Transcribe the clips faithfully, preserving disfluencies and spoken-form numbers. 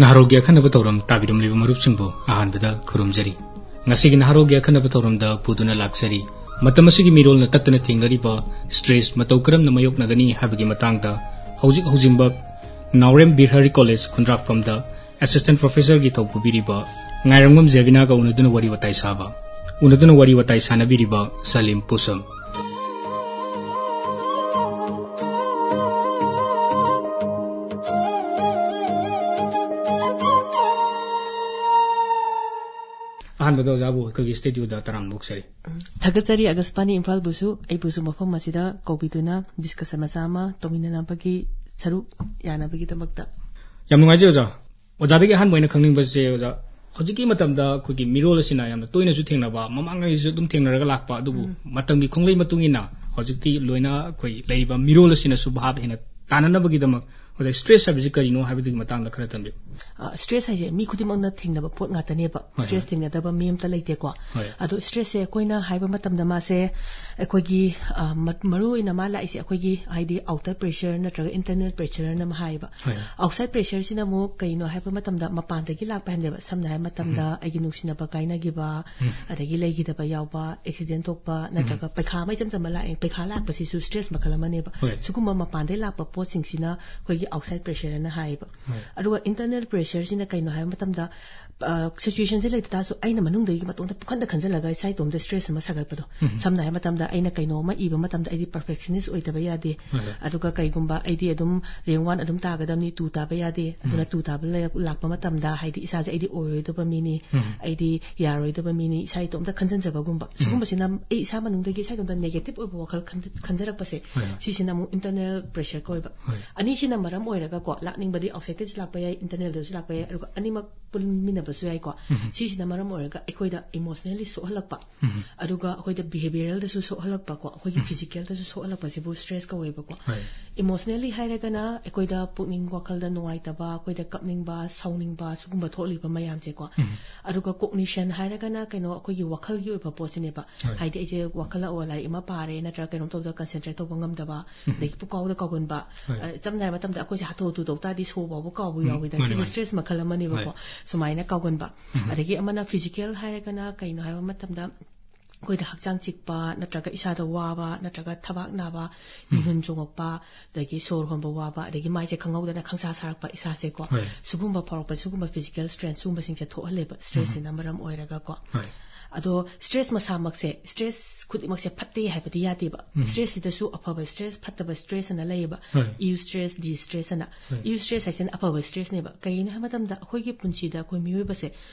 ꯅꯍꯥꯔꯣꯜꯒꯤ ꯑꯈꯟꯅꯕ ꯊꯧꯔꯝ ꯇꯥꯕꯤꯔꯝꯂꯤꯕ ꯃꯔꯨꯞꯁꯤꯡꯕꯨ ꯑꯍꯥꯟꯕꯗ ꯈꯨꯔꯨꯝꯖꯔꯤ꯫ ꯉꯁꯤꯒꯤ ꯅꯍꯥꯔꯣꯜꯒꯤ ꯑꯈꯟꯅꯕ ꯊꯧꯔꯝꯗ ꯄꯨꯗꯨꯅ ꯂꯥꯛꯆꯔꯤ꯫ ꯃꯇꯝ ꯑꯁꯤꯒꯤ ꯃꯤꯔꯣꯜꯅ ꯇꯠꯇꯅ ꯊꯦꯡꯅꯔꯤꯕ stress, ꯃꯇꯧ ꯀꯔꯝꯅ ꯃꯥꯌꯣꯛꯅꯒꯅꯤ ꯍꯥꯏꯕꯒꯤ ꯃꯇꯥꯡꯗ ꯍꯧꯖꯤꯛ ꯍꯧꯖꯤꯛꯃꯛ ꯅꯥꯎꯔꯦꯝ ꯕꯤꯔꯍꯔꯤ ꯀꯣꯂꯦꯖ ꯈꯨꯟꯗ꯭ꯔꯥꯛꯐꯝꯗ assistant professor ꯒꯤ ꯊꯧ ꯄꯨꯕꯤꯔꯤꯕ ꯉꯥꯏꯔꯪꯕꯝ ꯖꯦꯕꯤꯅꯥꯒ ꯎꯅꯗꯨꯅ ꯋꯥꯔꯤ ꯋꯥꯇꯥꯏ ꯁꯥꯕ꯫ ꯎꯅꯗꯨꯅ ꯋꯥꯔꯤ ꯋꯥꯇꯥꯏ ꯁꯥꯟꯅꯕꯤꯔꯤꯕ ꯁꯂꯤꯝ ꯄꯨꯁꯝ꯫ ꯑꯍꯥꯟꯕꯗ ꯑꯣꯖꯥꯕꯨ ꯑꯩꯈꯣꯏꯒꯤ studio ꯗ ꯇꯔꯥꯝꯅ ꯑꯣꯛꯆꯔꯤ꯫ ꯎꯝ, ꯊꯥꯒꯠꯆꯔꯤ ꯑꯒꯁꯄꯥꯅꯤ ꯏꯝꯐꯥꯜꯕꯨꯁꯨ, ꯑꯩꯕꯨꯁꯨ ꯃꯐꯝ ꯑꯁꯤꯗ ꯀꯧꯕꯤꯗꯨꯅ discussion ꯃꯆꯥ ꯑꯃ ꯇꯧꯃꯤꯟꯅꯅꯕꯒꯤ ꯁꯔꯨꯛ ꯌꯥꯅꯕꯒꯤꯗꯃꯛꯇ꯫ ꯌꯥꯝ ꯅꯨꯡꯉꯥꯏꯖꯩ ꯑꯣꯖꯥ꯫ ꯑꯣꯖꯥꯗꯒꯤ ꯑꯍꯥꯟꯕ ꯑꯣꯏꯅ ꯈꯪꯅꯤꯡꯕꯁꯦ, ꯑꯣꯖꯥ, ꯍꯧꯖꯤꯛꯀꯤ ꯃꯇꯝꯗ ꯑꯩꯈꯣꯏꯒꯤ ꯃꯤꯔꯣꯜ ꯑꯁꯤꯅ ꯌꯥꯝꯅ ꯇꯣꯏꯅꯁꯨ ꯊꯦꯡꯅꯕ, ꯃꯃꯥꯡꯉꯩꯁꯨ ꯑꯗꯨꯝ ꯊꯦꯡꯅꯔꯒ ꯂꯥꯛꯄ, ꯑꯗꯨꯕꯨ ꯎꯝ꯫ ꯃꯇꯝꯒꯤ ꯈꯣꯡꯂꯩ ꯃꯇꯨꯡ ꯏꯟꯅ ꯍꯧꯖꯤꯛꯇꯤ ꯂꯣꯏꯅ ꯑꯩꯈꯣꯏ ꯂꯩꯔꯤꯕ ꯃꯤꯔꯣꯜ ꯑꯁꯤꯅꯁꯨ ꯚꯥꯞ ꯍꯦꯟꯅ ꯇꯥꯅꯅꯕꯒꯤꯗꯃꯛ, ꯑꯣꯖꯥ, stress ꯍꯥꯏꯕꯁꯤ ꯀꯔꯤꯅꯣ ꯍꯥꯏꯕꯗꯨꯒꯤ ꯃꯇꯥꯡꯗ ꯈꯔ ꯊꯝꯕꯤꯌꯨ꯫ ꯑ, stress ꯍꯥꯏꯁꯦ ꯃꯤ ꯈꯨꯗꯤꯡꯃꯛꯅ ꯊꯦꯡꯅꯕ ꯄꯣꯠ ꯉꯥꯛꯇꯅꯦꯕ꯫ ꯍꯣꯏ, ꯍꯣꯏ꯫ Stress ꯊꯦꯡꯅꯗꯕ ꯃꯤ ꯑꯝꯇ ꯂꯩꯇꯦꯀꯣ꯫ ꯍꯣꯏ꯫ ꯑꯗꯣ stress ꯁꯦ ꯑꯩꯈꯣꯏꯅ ꯍꯥꯏꯕ ꯃꯇꯝꯗ ꯃꯥꯁꯦ ꯑꯩꯈꯣꯏꯒꯤ, ꯑ, ꯃ-, ꯃꯔꯨ ꯑꯣꯏꯅ ꯃꯥ ꯂꯥꯛꯏꯁꯦ ꯑꯩꯈꯣꯏꯒꯤ, ꯍꯥꯏꯗꯤ, outer pressure ꯅꯠꯇ꯭ꯔꯒ internal pressure ꯅ ꯑꯃ ꯍꯥꯏꯌꯦꯕ꯫ ꯍꯣꯏ꯫ Outside pressure ꯁꯤꯅ ꯑꯃꯨꯛ ꯀꯩꯅꯣ ꯍꯥꯏꯕ ꯃꯇꯝꯗ ꯃꯄꯥꯟꯗꯒꯤ ꯂꯥꯛꯄ ꯍꯥꯏꯕꯅꯦꯕ꯫ ꯁꯝꯅ ꯍꯥꯏꯕ ꯃꯇꯝꯗ ꯎꯝ꯫ ꯑꯩꯒꯤ ꯅꯨꯡꯁꯤꯅꯕ ꯀꯥꯏꯅꯈꯤꯕ, ꯎꯝ꯫ ꯑꯗꯒꯤ ꯂꯩꯈꯤꯗꯕ ꯌꯥꯎꯕ, accident ꯊꯣꯛꯄ, ꯎꯝ꯫ ꯅꯠꯇ꯭ꯔꯒ ꯄꯩꯈꯥ ꯑꯃ ꯏꯆꯝ ꯆꯝꯕ ꯂꯥꯛꯑꯦ, ꯄꯩꯈꯥ ꯂꯥꯛꯄꯁꯤꯁꯨ stress ꯃꯈꯜ ꯑꯃꯅꯦꯕ꯫ ꯍꯣꯏ꯫ ꯁꯤꯒꯨꯝꯕ ꯃꯄꯥꯟꯗꯒꯤ ꯂꯥꯛꯄ ꯄꯣꯠꯁꯤꯡꯁꯤꯅ ꯑꯩꯈꯣꯏꯒꯤ outside pressure ꯅ ꯍꯥꯏꯌꯦꯕ꯫ ꯍꯣꯏ꯫ ꯑꯗꯨꯒ internal pressure ꯁꯤꯅ ꯀꯩꯅꯣ ꯍꯥꯏꯕ ꯃꯇꯝꯗ, ꯑ, situation ꯁꯦ ꯂꯩꯇ ꯇꯥꯔꯁꯨ ꯑꯩꯅ ꯃꯅꯨꯡꯗꯒꯤ ꯃꯇꯣꯝꯇ ꯄꯨꯈꯟꯗ ꯈꯟꯖꯜꯂꯒ ꯏꯁꯥ ꯏꯇꯣꯝꯇ stress ꯑꯃ ꯁꯥꯒꯠꯄꯗꯣ꯫ ꯎꯝ꯫ ꯁꯝꯅ ꯍꯥꯏꯕ ꯃꯇꯝꯗ ꯑꯩꯅ ꯀꯩꯅꯣꯝꯃ ꯏꯕ ꯃꯇꯝꯗ ꯑꯩꯗꯤ perfectionist ꯑꯣꯏꯗꯕ ꯌꯥꯗꯦ꯫ ꯍꯣꯏ, ꯍꯣꯏ꯫ ꯑꯗꯨꯒ ꯀꯩꯒꯨꯝꯕ ꯑꯩꯗꯤ ꯑꯗꯨꯝ rank one ꯑꯗꯨꯝ ꯇꯥꯒꯗꯕꯅꯤ, two ꯇꯥꯕ ꯌꯥꯗꯦ꯫ ꯑꯗꯨꯅ ꯎꯝ꯫ Two ꯇꯥꯕ ꯂꯩ-, ꯂꯥꯛꯄ ꯃꯇꯝꯗ ꯍꯥꯏꯗꯤ ꯏꯁꯥꯁꯦ ꯑꯩꯗꯤ ꯑꯣꯏꯔꯣꯏꯗꯕ ꯃꯤꯅꯤ, ꯎꯝ꯫ ꯑꯩꯗꯤ ꯌꯥꯔꯣꯏꯗꯕ ꯃꯤꯅꯤ, ꯏꯁꯥ ꯏꯇꯣꯝꯇ ꯈꯟꯖꯟꯖꯕꯒꯨꯝꯕ꯫ ꯎꯝ꯫ ꯁꯤꯒꯨꯝꯕꯁꯤꯅ ꯑꯩ ꯏꯁꯥ ꯃꯅꯨꯡꯗꯒꯤ ꯏꯁꯥ ꯏꯇꯣꯝꯇ negative ꯑꯣꯏꯕ ꯋꯥꯈꯜ ꯈꯟꯖ-, ꯈꯟꯖꯔꯛꯄꯁꯦ, ꯍꯣꯏ, ꯍꯣꯏ꯫ ꯁꯤꯁꯤꯅ ꯑꯃꯨꯛ internal pressure ꯀꯧꯋꯦꯕ꯫ ꯍꯣꯏ꯫ ꯑꯅꯤꯁꯤꯅ ꯃꯔꯝ ꯑꯣꯏꯔꯒꯀꯣ, ꯂꯥꯛꯅꯤꯡꯕꯗꯤ outside ꯇꯁꯨ ꯂꯥꯛꯄ ꯌꯥꯏ, internal ꯗꯁꯨ ꯂꯥꯛꯄ ꯌꯥꯏ, ꯑꯗꯨꯒ ꯑꯅꯤꯃꯛ ꯄꯨꯟꯃꯤꯟꯅꯕꯁꯨ ꯌꯥꯏꯀꯣ꯫ ꯎꯝ꯫ ꯁꯤꯁꯤꯅ ꯃꯔꯝ ꯑꯣꯏꯔꯒ ꯑꯩꯈꯣꯏꯗ emotionally ꯁꯣꯛꯍꯜꯂꯛꯄ, ꯎꯝ꯫ ꯑꯗꯨꯒ ꯑꯩꯈꯣꯏꯗ behavioral ꯗꯁꯨ ꯁꯣꯛꯍꯜꯂꯛꯄꯀꯣ, ꯑꯩꯈꯣꯏꯒꯤ ꯎꯝ꯫ Physical ꯗꯁꯨ ꯁꯣꯛꯍꯜꯂꯛꯄꯁꯤꯕꯨ stress ꯀꯧꯋꯦꯕꯀꯣ꯫ ꯍꯣꯏ꯫ Emotionally ꯍꯥꯏꯔꯒꯅ ꯑꯩꯈꯣꯏꯗ ꯄꯨꯛꯅꯤꯡ ꯋꯥꯈꯜꯗ ꯅꯨꯡꯉꯥꯏꯇꯕ, ꯑꯩꯈꯣꯏꯗ ꯀꯞꯅꯤꯡꯕ, ꯁꯥꯎꯅꯤꯡꯕ, ꯁꯤꯒꯨꯝꯕ ꯊꯣꯛꯂꯤꯕ ꯃꯌꯥꯝꯁꯦꯀꯣ꯫ ꯑꯗꯨꯒ cognition ꯍꯥꯏꯔꯒꯅ ꯀꯩꯅꯣ, ꯑꯩꯈꯣꯏꯒꯤ ꯋꯥꯈꯜꯒꯤ ꯑꯣꯏꯕ ꯄꯣꯠꯁꯤꯅꯦꯕ꯫ ꯍꯣꯏ꯫ ꯍꯥꯏꯗꯤ ꯑꯩꯁꯦ ꯋꯥꯈꯜ ꯑꯋꯥ ꯂꯥꯏꯔꯤꯛ ꯑꯃ ꯄꯥꯔꯦ ꯅꯠꯇ꯭ꯔꯒ ꯀꯩꯅꯣꯝ ꯇꯧꯕꯗ concentrate ꯇꯧꯕ ꯉꯝꯗꯕ, ꯑꯗꯒꯤ ꯄꯨꯀꯥꯎꯗ ꯀꯥꯎꯒꯟꯕ꯫ ꯍꯣꯏ꯫ ꯑ, ꯆꯝꯅ ꯍꯥꯏꯔꯕ ꯃꯇꯝꯗ ꯑꯩꯈꯣꯏꯁꯦ ꯍꯥꯊꯨ ꯍꯥꯊꯨ ꯇꯧ ꯇꯥꯔꯗꯤ ꯁꯣ ꯐꯥꯎꯕ ꯀꯥꯎꯕ ꯎꯝ, ꯌꯥꯎꯋꯤꯗꯅ꯫ ꯃꯥꯅꯦ, ꯁꯤꯁꯨ ꯃꯥꯅꯦ꯫ Stress ꯃꯈꯜ ꯑꯃꯅꯦꯕꯀꯣ꯫ ꯍꯣꯏ꯫ ꯁꯨꯃꯥꯏꯅ ꯀꯥꯎꯒꯟꯕ꯫ ꯑꯗꯒꯤ ꯑꯃꯅ physical ꯍꯥꯏꯔꯒꯅ ꯀꯩꯅꯣ ꯍꯥꯏꯕ ꯃꯇꯝꯗ ꯑꯩꯈꯣꯏꯗ ꯍꯛꯆꯥꯡ ꯆꯤꯛꯄ ꯅꯠꯇ꯭ꯔꯒ ꯏꯁꯥꯗ ꯋꯥꯕ ꯅꯠꯇ꯭ꯔꯒ ꯊꯕꯥꯛ ꯅꯥꯕ, ꯃꯤꯍꯨꯟ ꯆꯣꯡꯉꯛꯄ, ꯑꯗꯒꯤ ꯁꯣꯔ ꯍꯣꯟꯕ ꯋꯥꯕ, ꯑꯗꯒꯤ ꯃꯥꯏꯁꯦ ꯈꯪꯍꯧꯗꯅ ꯈꯪꯁꯥ ꯁꯥꯔꯛꯄ ꯏꯁꯥꯁꯦꯀꯣ꯫ ꯍꯣꯏ꯫ ꯁꯤꯒꯨꯝꯕ ꯐꯥꯎꯔꯛꯄ, ꯁꯤꯒꯨꯝꯕ physical strain ꯁꯤꯒꯨꯝꯕꯁꯤꯡꯁꯦ ꯊꯣꯛꯍꯜꯂꯦꯕ stressꯁꯤꯅ ꯃꯔꯝ ꯑꯣꯏꯔꯒꯀꯣ꯫ ꯍꯣꯏ꯫ ꯑꯗꯣ stress ꯃꯁꯥꯃꯛꯁꯦ, stress ꯈꯨꯗꯤꯡꯃꯛꯁꯦ ꯐꯠꯇꯦ ꯍꯥꯏꯕꯗꯤ ꯌꯥꯗꯦꯕ꯫ Stressꯁꯤꯗꯁꯨ ꯑꯐꯕ stress, ꯐꯠꯇꯕ stress ꯑꯅ ꯂꯩꯌꯦꯕ꯫ ꯍꯣꯏ꯫ Eustress, distress ꯑꯅ꯫ ꯍꯣꯏ꯫ Eustress ꯍꯥꯏꯁꯤꯅ ꯑꯐꯕ stressꯅꯦꯕ꯫ ꯀꯩꯒꯤꯅꯣ ꯍꯥꯏꯕ ꯃꯇꯝꯗ ꯑꯩꯈꯣꯏꯒꯤ ꯄꯨꯟꯁꯤꯗ ꯑꯩꯈꯣꯏ ꯃꯤꯑꯣꯏꯕꯁꯦ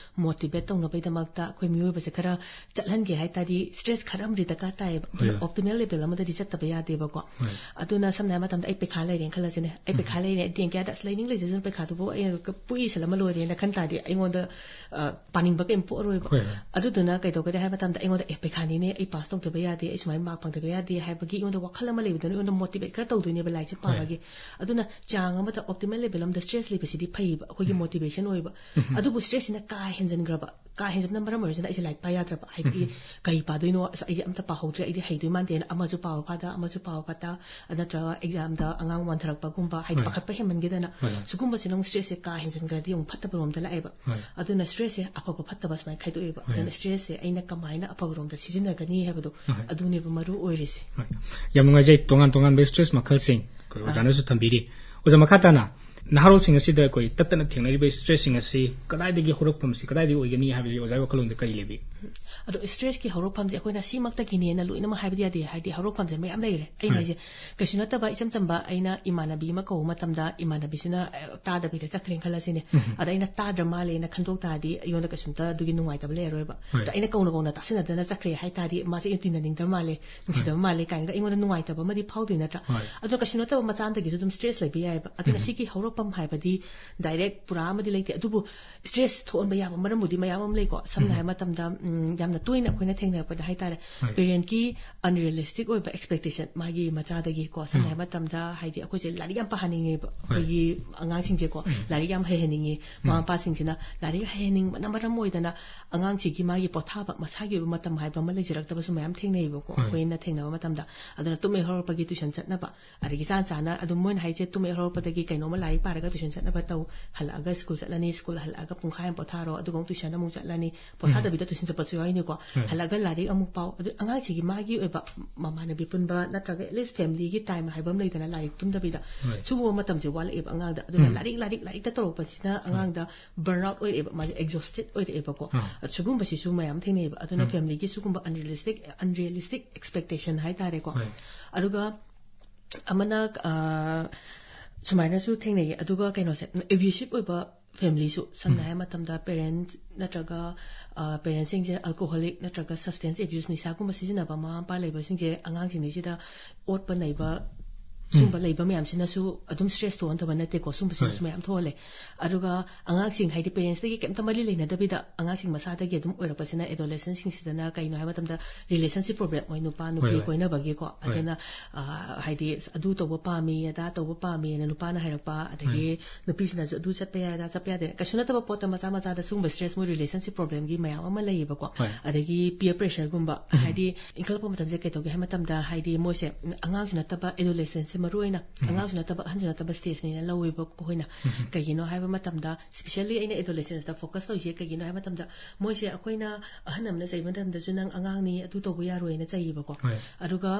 motivate ꯇꯧꯅꯕꯒꯤꯗꯃꯛꯇ ꯑꯩꯈꯣꯏ ꯃꯤꯑꯣꯏꯕꯁꯦ ꯈꯔ ꯆꯠꯍꯟꯒꯦ ꯍꯥꯏ ꯇꯥꯔꯗꯤ stress ꯈꯔ ꯑꯃꯗꯤ ꯗꯔꯀꯥꯔ ꯇꯥꯏꯌꯦꯕ꯫ ꯑꯗꯨꯅ ꯍꯣꯏ꯫ Optimal level ꯑꯃꯗꯗꯤ ꯆꯠꯇꯕ ꯌꯥꯗꯦꯕꯀꯣ꯫ ꯍꯣꯏ꯫ ꯑꯗꯨꯅ ꯁꯝꯅ ꯍꯥꯏꯔꯕ ꯃꯇꯝꯗ ꯑꯩ ꯄꯩꯈꯥ ꯂꯩꯔꯦꯅ ꯈꯜꯂꯁꯤꯅꯦ꯫ ꯑꯩ ꯄꯩꯈꯥ ꯂꯩꯔꯦ, ꯗꯦꯡ ꯀꯌꯥꯗ ꯑꯁ ꯂꯩꯅꯤꯡ ꯂꯩꯖꯁꯅꯨ, ꯄꯩꯈꯥꯗꯨꯕꯨ ꯑꯩ ꯄꯨꯛꯏ ꯏꯁꯜ ꯑꯃ ꯂꯣꯏꯔꯦꯅ ꯈꯟ ꯇꯥꯔꯗꯤ ꯑꯩꯉꯣꯟꯗ, ꯑ, ꯄꯥꯅꯤꯡꯕ ꯀꯩꯝ ꯄꯣꯛꯑꯔꯣꯏꯕ꯫ ꯍꯣꯏ, ꯍꯣꯏ꯫ ꯑꯗꯨꯗꯨꯅ ꯀꯩꯗꯧꯒꯅꯤ ꯍꯥꯏꯕ ꯃꯇꯝꯗ ꯑꯩꯉꯣꯟꯗ, "ꯑꯦ, ꯄꯩꯈꯥꯅꯤꯅꯦ, ꯑꯩ pass ꯇꯧꯗꯕ ꯌꯥꯗꯦ, ꯑꯩ ꯁꯨꯃꯥꯏꯅ mark ꯐꯪꯗꯕ ꯌꯥꯗꯦ" ꯍꯥꯏꯕꯒꯤ ꯑꯩꯉꯣꯟꯗ ꯋꯥꯈꯜ ꯑꯃ ꯂꯩꯕꯗꯨꯅ ꯑꯩꯉꯣꯟꯗ motivate ꯈꯔ ꯇꯧꯗꯣꯏꯅꯦꯕ ꯂꯥꯏꯔꯤꯛꯁꯦ ꯍꯣꯏ꯫ ꯄꯥꯕꯒꯤ꯫ ꯑꯗꯨꯅ ꯆꯥꯡ ꯑꯃꯗ optimal level ꯑꯃꯗ stress ꯂꯩꯕꯁꯤꯗꯤ ꯐꯩꯌꯦꯕ, ꯑꯩꯈꯣꯏꯒꯤ motivation ꯑꯣꯏꯕ꯫ ꯑꯗꯨꯕꯨ stressꯁꯤꯅ ꯀꯥ ꯍꯦꯟꯖꯟꯈ꯭ꯔꯕ, ꯀꯥ ꯍꯦꯟꯖꯟꯕꯅ ꯃꯔꯝ ꯑꯣꯏꯔꯁꯤꯅ ꯑꯩꯁꯦ ꯂꯥꯏꯔꯤꯛ ꯄꯥ ꯌꯥꯗ꯭ꯔꯕ꯫ ꯍꯥꯏꯗꯤ, "ꯑꯩ ꯀꯔꯤ ꯄꯥꯗꯣꯏꯅꯣ? ꯑꯁ, ꯑꯩꯗꯤ ꯑꯝꯇ ꯄꯥꯍꯧꯗ꯭ꯔꯦ, ꯑꯩꯗꯤ ꯍꯩꯗꯣꯏ ꯃꯥꯟꯗꯦꯅ" ꯑꯃꯁꯨ ꯄꯥꯕ ꯐꯥꯗ, ꯑꯃꯁꯨ ꯄꯥꯕ ꯐꯥꯗ, ꯅꯠꯇ꯭ꯔꯒ examꯗ ꯑꯉꯥꯡ ꯋꯥꯟꯊꯔꯛꯄꯒꯨꯝꯕ, ꯍꯥꯏꯗꯤ, ꯍꯣꯏ꯫ ꯄꯥꯈꯠꯄ ꯍꯦꯟꯃꯟꯈꯤꯗꯅ꯫ ꯍꯣꯏ, ꯍꯣꯏ꯫ ꯁꯤꯒꯨꯝꯕꯁꯤꯅ ꯑꯃꯨꯛ stressꯁꯦ ꯀꯥ ꯍꯦꯟꯖꯟꯈ꯭ꯔꯗꯤ ꯑꯃꯨꯛ ꯐꯠꯇꯕ ꯔꯣꯝꯗ ꯂꯥꯛꯑꯦꯕ꯫ ꯍꯣꯏ꯫ ꯑꯗꯨꯅ stressꯁꯦ ꯑꯐꯕ ꯐꯠꯇꯕ ꯁꯨꯃꯥꯏꯅ ꯈꯥꯏꯗꯣꯛꯑꯦꯕ꯫ ꯍꯣꯏ꯫ ꯑꯗꯨꯅ stressꯁꯦ ꯑꯩꯅ ꯀꯃꯥꯏꯅ ꯑꯐꯕꯔꯣꯝꯗ ꯁꯤꯖꯤꯟꯅꯒꯅꯤ ꯍꯥꯏꯕꯗꯣ, ꯍꯣꯏ꯫ ꯑꯗꯨꯅꯦꯕ ꯃꯔꯨ ꯑꯣꯏꯔꯤꯁꯦ꯫ ꯍꯣꯏ꯫ ꯌꯥꯝ ꯅꯨꯡꯉꯥꯏꯖꯩ, ꯇꯣꯉꯥꯟ ꯇꯣꯉꯥꯟꯕ stress ꯃꯈꯜꯁꯤꯡ ꯑꯩꯈꯣꯏ ꯑꯥ꯫ ꯑꯣꯖꯥꯅꯁꯨ ꯊꯝꯕꯤꯔꯤ꯫ ꯑꯣꯖꯥ, ꯃꯈꯥ ꯇꯥꯅ ꯅꯍꯥꯔꯣꯜꯁꯤꯡ ꯑꯁꯤꯗ ꯑꯩꯈꯣꯏ ꯇꯠꯇꯅ ꯊꯦꯡꯅꯔꯤꯕ stressꯁꯤꯡ ꯑꯁꯤ ꯀꯗꯥꯏꯗꯒꯤ ꯍꯧꯔꯛꯐꯝꯁꯤ ꯀꯗꯥꯏꯗꯒꯤ ꯑꯣꯏꯒꯅꯤ ꯍꯥꯏꯕꯁꯤ ꯑꯣꯖꯥꯒꯤ ꯋꯥꯈꯜꯂꯣꯟꯗ ꯀꯔꯤ ꯂꯩꯕꯤ? ꯑꯗꯣ stressꯀꯤ ꯍꯧꯔꯛꯐꯝꯁꯦ ꯑꯩꯈꯣꯏꯅ ꯁꯤꯃꯛꯇꯒꯤꯅꯦꯅ ꯂꯣꯏꯅꯃꯛ ꯍꯥꯏꯕꯗꯤ ꯌꯥꯗꯦ, ꯍꯥꯏꯗꯤ ꯍꯧꯔꯛꯐꯝꯁꯦ ꯃꯌꯥꯝ ꯂꯩꯔꯦ꯫ ꯑꯩꯅ ꯍꯣꯏ꯫ ꯍꯥꯏꯁꯦ ꯀꯩꯁꯨ ꯅꯠꯇꯕ ꯏꯆꯝ ꯆꯝꯕ ꯑꯩꯅ ꯏꯃꯥꯟꯅꯕꯤ ꯑꯃ ꯀꯧꯕ ꯃꯇꯝꯗ ꯏꯃꯥꯟꯅꯕꯤꯁꯤꯅ, ꯑ, ꯇꯥꯗꯕꯤꯗ ꯆꯠꯈ꯭ꯔꯦꯅ ꯈꯜꯂꯁꯤꯅꯦ꯫ ꯎꯝ꯫ ꯑꯗ ꯑꯩꯅ ꯇꯥꯗ꯭ꯔ ꯃꯥꯜꯂꯦꯅ ꯈꯟꯗꯣꯛ ꯇꯥꯔꯗꯤ ꯑꯩꯉꯣꯟꯗ ꯀꯩꯁꯨꯝꯇ ꯑꯗꯨꯒꯤ ꯅꯨꯡꯉꯥꯏꯇꯕ ꯂꯩꯔꯔꯣꯏꯕ꯫ ꯍꯣꯏ꯫ ꯑꯗ ꯑꯩꯅ ꯀꯧꯅ ꯀꯧꯅ ꯇꯥꯁꯤꯟꯅꯗꯅ ꯆꯠꯈ꯭ꯔꯦ ꯍꯥꯏ ꯇꯥꯔꯗꯤ ꯃꯥꯁꯦ ꯑꯩ ꯇꯤꯟꯅꯅꯤꯡꯗꯕ ꯃꯥꯜꯂꯦ, ꯅꯨꯡꯁꯤꯗꯕ ꯍꯣꯏ꯫ ꯃꯥꯜꯂꯦ ꯀꯥꯏꯅꯒ ꯑꯩꯉꯣꯟꯗ ꯅꯨꯡꯉꯥꯏꯇꯕ ꯑꯃꯗꯤ ꯐꯥꯎꯗꯣꯏ ꯅꯠꯇ꯭ꯔꯥ? ꯍꯣꯏ꯫ ꯑꯗꯨꯅ ꯀꯩꯁꯨ ꯅꯠꯇꯕ ꯃꯆꯥ ꯑꯃꯗꯒꯤꯁꯨ ꯑꯗꯨꯝ stress ꯂꯩꯕ ꯌꯥꯏꯑꯕ꯫ ꯑꯗꯨꯅ ꯎꯝ꯫ ꯁꯤꯒꯤ ꯍꯧꯔꯛ ꯄꯝ ꯍꯥꯏꯕꯗꯤ ꯗꯥꯏꯔꯦꯛ ꯄꯨꯔꯥ ꯑꯃꯗꯤ ꯂꯩꯇꯦ, ꯑꯗꯨꯕꯨ ꯁ꯭ꯇ꯭ꯔꯦꯁ ꯊꯣꯛꯍꯟꯕ ꯌꯥꯕ ꯃꯔꯝꯕꯨꯗꯤ ꯃꯌꯥꯝ ꯑꯃ ꯂꯩꯀꯣ꯫ ꯁꯝꯅ ꯍꯥꯏꯕ ꯃꯇꯝꯗ, ꯎꯝ, ꯌꯥꯝꯅ ꯇꯣꯏꯅ ꯑꯩꯈꯣꯏꯅ ꯊꯦꯡꯅꯔꯛꯄꯗ ꯍꯥꯏꯇꯥꯔꯦ, ꯍꯣꯏ꯫ ꯄꯦꯔꯦꯟꯠꯀꯤ ꯑꯟꯔꯤꯌꯦꯂꯤꯁꯇꯤꯛ ꯑꯣꯏꯕ ꯑꯦꯛꯁꯄꯦꯛꯇꯦꯁꯟ ꯃꯥꯒꯤ ꯃꯆꯥꯗꯒꯤꯀꯣ꯫ ꯁꯝꯅ ꯎꯝ꯫ ꯍꯥꯏꯕ ꯃꯇꯝꯗ, ꯍꯥꯏꯗꯤ, ꯑꯩꯈꯣꯏꯁꯦ ꯂꯥꯏꯔꯤꯛ ꯌꯥꯝ ꯄꯥꯍꯟꯅꯤꯡꯉꯦꯕ, ꯍꯣꯏ꯫ ꯑꯩꯈꯣꯏꯒꯤ ꯑꯉꯥꯡꯁꯤꯡꯁꯦꯀꯣ, ꯎꯝ꯫ ꯂꯥꯏꯔꯤꯛ ꯌꯥꯝ ꯍꯩꯍꯟꯅꯤꯡꯉꯤ꯫ ꯃꯃꯥ ꯃꯄꯥꯁꯤꯡꯁꯤꯅ ꯂꯥꯏꯔꯤꯛ ꯍꯩꯍꯟꯅꯤꯡꯕꯅ ꯃꯔꯝ ꯑꯣꯏꯗꯅ ꯑꯉꯥꯡꯁꯤꯒꯤ ꯃꯥꯒꯤ ꯄꯣꯊꯥꯕ, ꯃꯁꯥꯒꯤ ꯑꯣꯏꯕ ꯃꯇꯝ ꯍꯥꯏꯕ ꯑꯃ ꯂꯩꯖꯔꯛꯇꯕꯁꯨ ꯃꯌꯥꯝ ꯊꯦꯡꯅꯩꯕꯀꯣ꯫ ꯍꯣꯏ꯫ ꯑꯩꯈꯣꯏꯅ ꯊꯦꯡꯅꯕ ꯃꯇꯝꯗ, ꯑꯗꯨꯅ ꯇꯨꯝ ꯍꯦꯛ ꯍꯧꯔꯛꯄꯒꯤ ꯇ꯭ꯌꯨꯁꯟ ꯆꯠꯅꯕ, ꯑꯗꯒꯤ ꯆꯥꯟ ꯆꯥꯅ ꯑꯗꯨꯝ ꯃꯣꯏꯅ ꯍꯥꯏꯁꯦ, ꯇꯨꯝ ꯍꯦꯛ ꯍꯧꯔꯛꯄꯗꯒꯤ ꯀꯩꯅꯣꯝꯃ ꯂꯥꯏꯔꯤꯛ ꯄꯥꯔꯒ ꯇ꯭ꯌꯨꯁꯟ ꯆꯠꯅꯕ ꯇꯧ, ꯍꯜꯂꯛꯑꯒ ꯁ꯭ꯀꯨꯜ ꯆꯠꯂꯅꯤ, ꯁ꯭ꯀꯨꯜ ꯍꯜꯂꯛꯑꯒ ꯄꯨꯡꯈꯥꯏ ꯑꯃ ꯄꯣꯊꯥꯔꯣ, ꯑꯗꯨꯒ ꯑꯃꯨꯛ ꯇ꯭ꯌꯨꯁꯟ ꯑꯃꯨꯛ ꯆꯠꯂꯅꯤ, ꯄꯣꯊꯥꯗꯕꯤꯗ ꯇ꯭ꯌꯨꯁꯟ ꯆꯠꯄꯁꯨ ꯌꯥꯎꯔꯤꯅꯤꯀꯣ꯫ ꯎꯝ꯫ ꯍꯜꯂꯛꯑꯒ ꯂꯥꯏꯔꯤꯛ ꯑꯃꯨꯛ ꯄꯥꯎ, ꯑꯗꯨ ꯑꯉꯥꯡꯁꯤꯒꯤ ꯃꯥꯒꯤ ꯑꯣꯏꯕ ꯃꯃꯥꯟꯅꯕꯤ ꯄꯨꯟꯕ ꯅꯠꯇ꯭ꯔꯒ at least family ꯒꯤ time ꯍꯥꯏꯕ ꯑꯃ ꯂꯩꯗꯅ, ꯂꯥꯏꯔꯤꯛ ꯄꯨꯟꯗꯕꯤꯗ꯫ ꯍꯣꯏ꯫ ꯁꯤꯒꯨꯝꯕ ꯃꯇꯝꯁꯦ ꯋꯥꯠꯂꯛꯑꯦꯕ ꯑꯉꯥꯡꯗ꯫ ꯑꯗꯨꯅ ꯎꯝ꯫ ꯂꯥꯏꯔꯤꯛ, ꯂꯥꯏꯔꯤꯛ, ꯂꯥꯏꯔꯤꯛꯇ ꯇꯧꯔꯛꯄꯁꯤꯅ ꯑꯉꯥꯡꯗ burn out ꯑꯣꯏꯔꯛꯑꯦꯕ, ꯃꯥꯁꯦ exhausted ꯑꯣꯏꯔꯛꯑꯦꯕꯀꯣ꯫ ꯑꯥ꯫ ꯁꯤꯒꯨꯝꯕꯁꯤꯁꯨ ꯃꯌꯥꯝ ꯊꯦꯡꯅꯩꯑꯕ꯫ ꯑꯗꯨꯅ ꯎꯝ꯫ family ꯒꯤ ꯁꯤꯒꯨꯝꯕ unrealistic, unrealistic expectation ꯍꯥꯏꯇꯥꯔꯦꯀꯣ꯫ ꯍꯣꯏ꯫ ꯑꯗꯨꯒ ꯑꯃꯅ, ꯑ, ꯁꯨꯃꯥꯏꯅꯁꯨ ꯊꯦꯡꯅꯩꯌꯦ꯫ ꯑꯗꯨꯒ ꯀꯩꯅꯣꯁꯦ, abusive ꯑꯣꯏꯕ family ꯁꯨ, ꯁꯝꯅ ꯎꯝ꯫ ꯍꯥꯏꯔ ꯃꯇꯝꯗ parents ꯅꯠꯇ꯭ꯔꯒ, ꯑ, parents ꯁꯤꯡꯁꯦ alcoholic ꯅꯠꯇ꯭ꯔꯒ substance abuse, ꯅꯤꯁꯥꯒꯨꯝꯕ ꯁꯤꯖꯤꯟꯅꯕ ꯃꯃꯥ ꯃꯄꯥ ꯂꯩꯕꯁꯤꯡꯁꯦ, ꯑꯉꯥꯡꯁꯤꯡꯁꯤꯗ ꯑꯣꯠꯄ ꯅꯩꯕ, ꯁꯨꯝꯕ ꯂꯩꯕ ꯃꯌꯥꯝꯁꯤꯅꯁꯨ ꯑꯗꯨꯝ ꯁ꯭ꯇ꯭ꯔꯦꯁ ꯊꯣꯛꯍꯟꯗꯕ ꯅꯠꯇꯦꯀꯣ, ꯁꯨꯝꯕꯁꯤꯅꯁꯨ ꯍꯣꯏ꯫ ꯃꯌꯥꯝ ꯊꯣꯛꯍꯜꯂꯦ꯫ ꯑꯗꯨꯒ ꯑꯉꯥꯡꯁꯤꯡ, ꯍꯥꯏꯗꯤ parents ꯇꯒꯤ ꯀꯩꯝꯇ ꯃꯔꯤ ꯂꯩꯅꯗꯕꯤꯗ ꯑꯉꯥꯡꯁꯤꯡ ꯃꯁꯥꯗꯒꯤ ꯑꯗꯨꯝ ꯑꯣꯏꯔꯛꯄꯁꯤꯅ adolescent ꯁꯤꯡꯁꯤꯗꯅ ꯀꯩꯅꯣ ꯍꯥꯏꯕ ꯃꯇꯝꯗ relationship problem, ꯃꯣꯏ ꯅꯨꯄꯥ ꯅꯨꯄꯤ ꯍꯣꯏ, ꯍꯣꯏ꯫ ꯀꯣꯏꯅꯕꯒꯤꯀꯣ꯫ ꯍꯣꯏ꯫ ꯑꯗꯨꯅ, ꯑ, ꯍꯥꯏꯗꯤ ꯑꯗꯨ ꯇꯧꯕ ꯄꯥꯝꯃꯤ, ꯑꯗꯥ ꯇꯧꯕ ꯄꯥꯝꯃꯤꯅ ꯅꯨꯄꯥꯅ ꯍꯥꯏꯔꯛꯄ, ꯑꯗꯒꯤ ꯍꯣꯏ꯫ ꯅꯨꯄꯤꯁꯤꯅꯁꯨ ꯑꯗꯨ ꯆꯠꯄ ꯌꯥꯏ, ꯑꯗꯥ ꯆꯠꯄ ꯌꯥꯗꯦ, ꯀꯩꯁꯨ ꯅꯠꯇꯕ ꯄꯣꯠꯇ ꯃꯆꯥ ꯃꯆꯥꯗ ꯁꯤꯒꯨꯝꯕ ꯁ꯭ꯇ꯭ꯔꯦꯁ, ꯃꯣꯏ relationship problem ꯒꯤ ꯃꯌꯥꯝ ꯑꯃ ꯂꯩꯌꯦꯕꯀꯣ꯫ ꯍꯣꯏ꯫ ꯑꯗꯒꯤ peer pressure ꯒꯨꯝꯕ, ꯎꯝ꯫ ꯍꯥꯏꯗꯤ ꯏꯟꯈꯠꯂꯛꯄ ꯃꯇꯝꯁꯦ ꯀꯩ ꯇꯧꯒꯦ ꯍꯥꯏꯕ ꯃꯇꯝꯗ, ꯍꯥꯏꯗꯤ ꯃꯣꯏꯁꯦ ꯑꯉꯥꯡꯁꯨ ꯅꯠꯇꯕ, adolescent ꯁꯦ ꯃꯔꯨ ꯑꯣꯏꯅ ꯎꯝ꯫ ꯑꯉꯥꯡꯁꯨ ꯅꯠꯇꯕ ꯑꯍꯟꯁꯨ ꯅꯠꯇꯕ stage ꯅꯦꯅ ꯂꯧꯋꯦꯕ ꯑꯩꯈꯣꯏꯅ꯫ ꯎꯝ꯫ ꯀꯩꯒꯤꯅꯣ ꯍꯥꯏꯕ ꯃꯇꯝꯗ, specially ꯑꯩꯅ adolescent ꯇ focus ꯇꯧꯔꯤꯁꯦ ꯀꯩꯒꯤꯅꯣ ꯍꯥꯏꯕ ꯃꯇꯝꯗ, ꯃꯣꯏꯁꯦ ꯑꯩꯈꯣꯏꯅ ꯑꯍꯟ ꯑꯃꯅ ꯆꯩꯕ ꯃꯇꯝꯗꯁꯨ "ꯅꯪ ꯑꯉꯥꯡꯅꯤ, ꯑꯗꯨ ꯇꯧꯕ ꯌꯥꯔꯣꯏꯅ" ꯆꯩꯌꯦꯕꯀꯣ꯫ ꯍꯣꯏ꯫ ꯑꯗꯨꯒ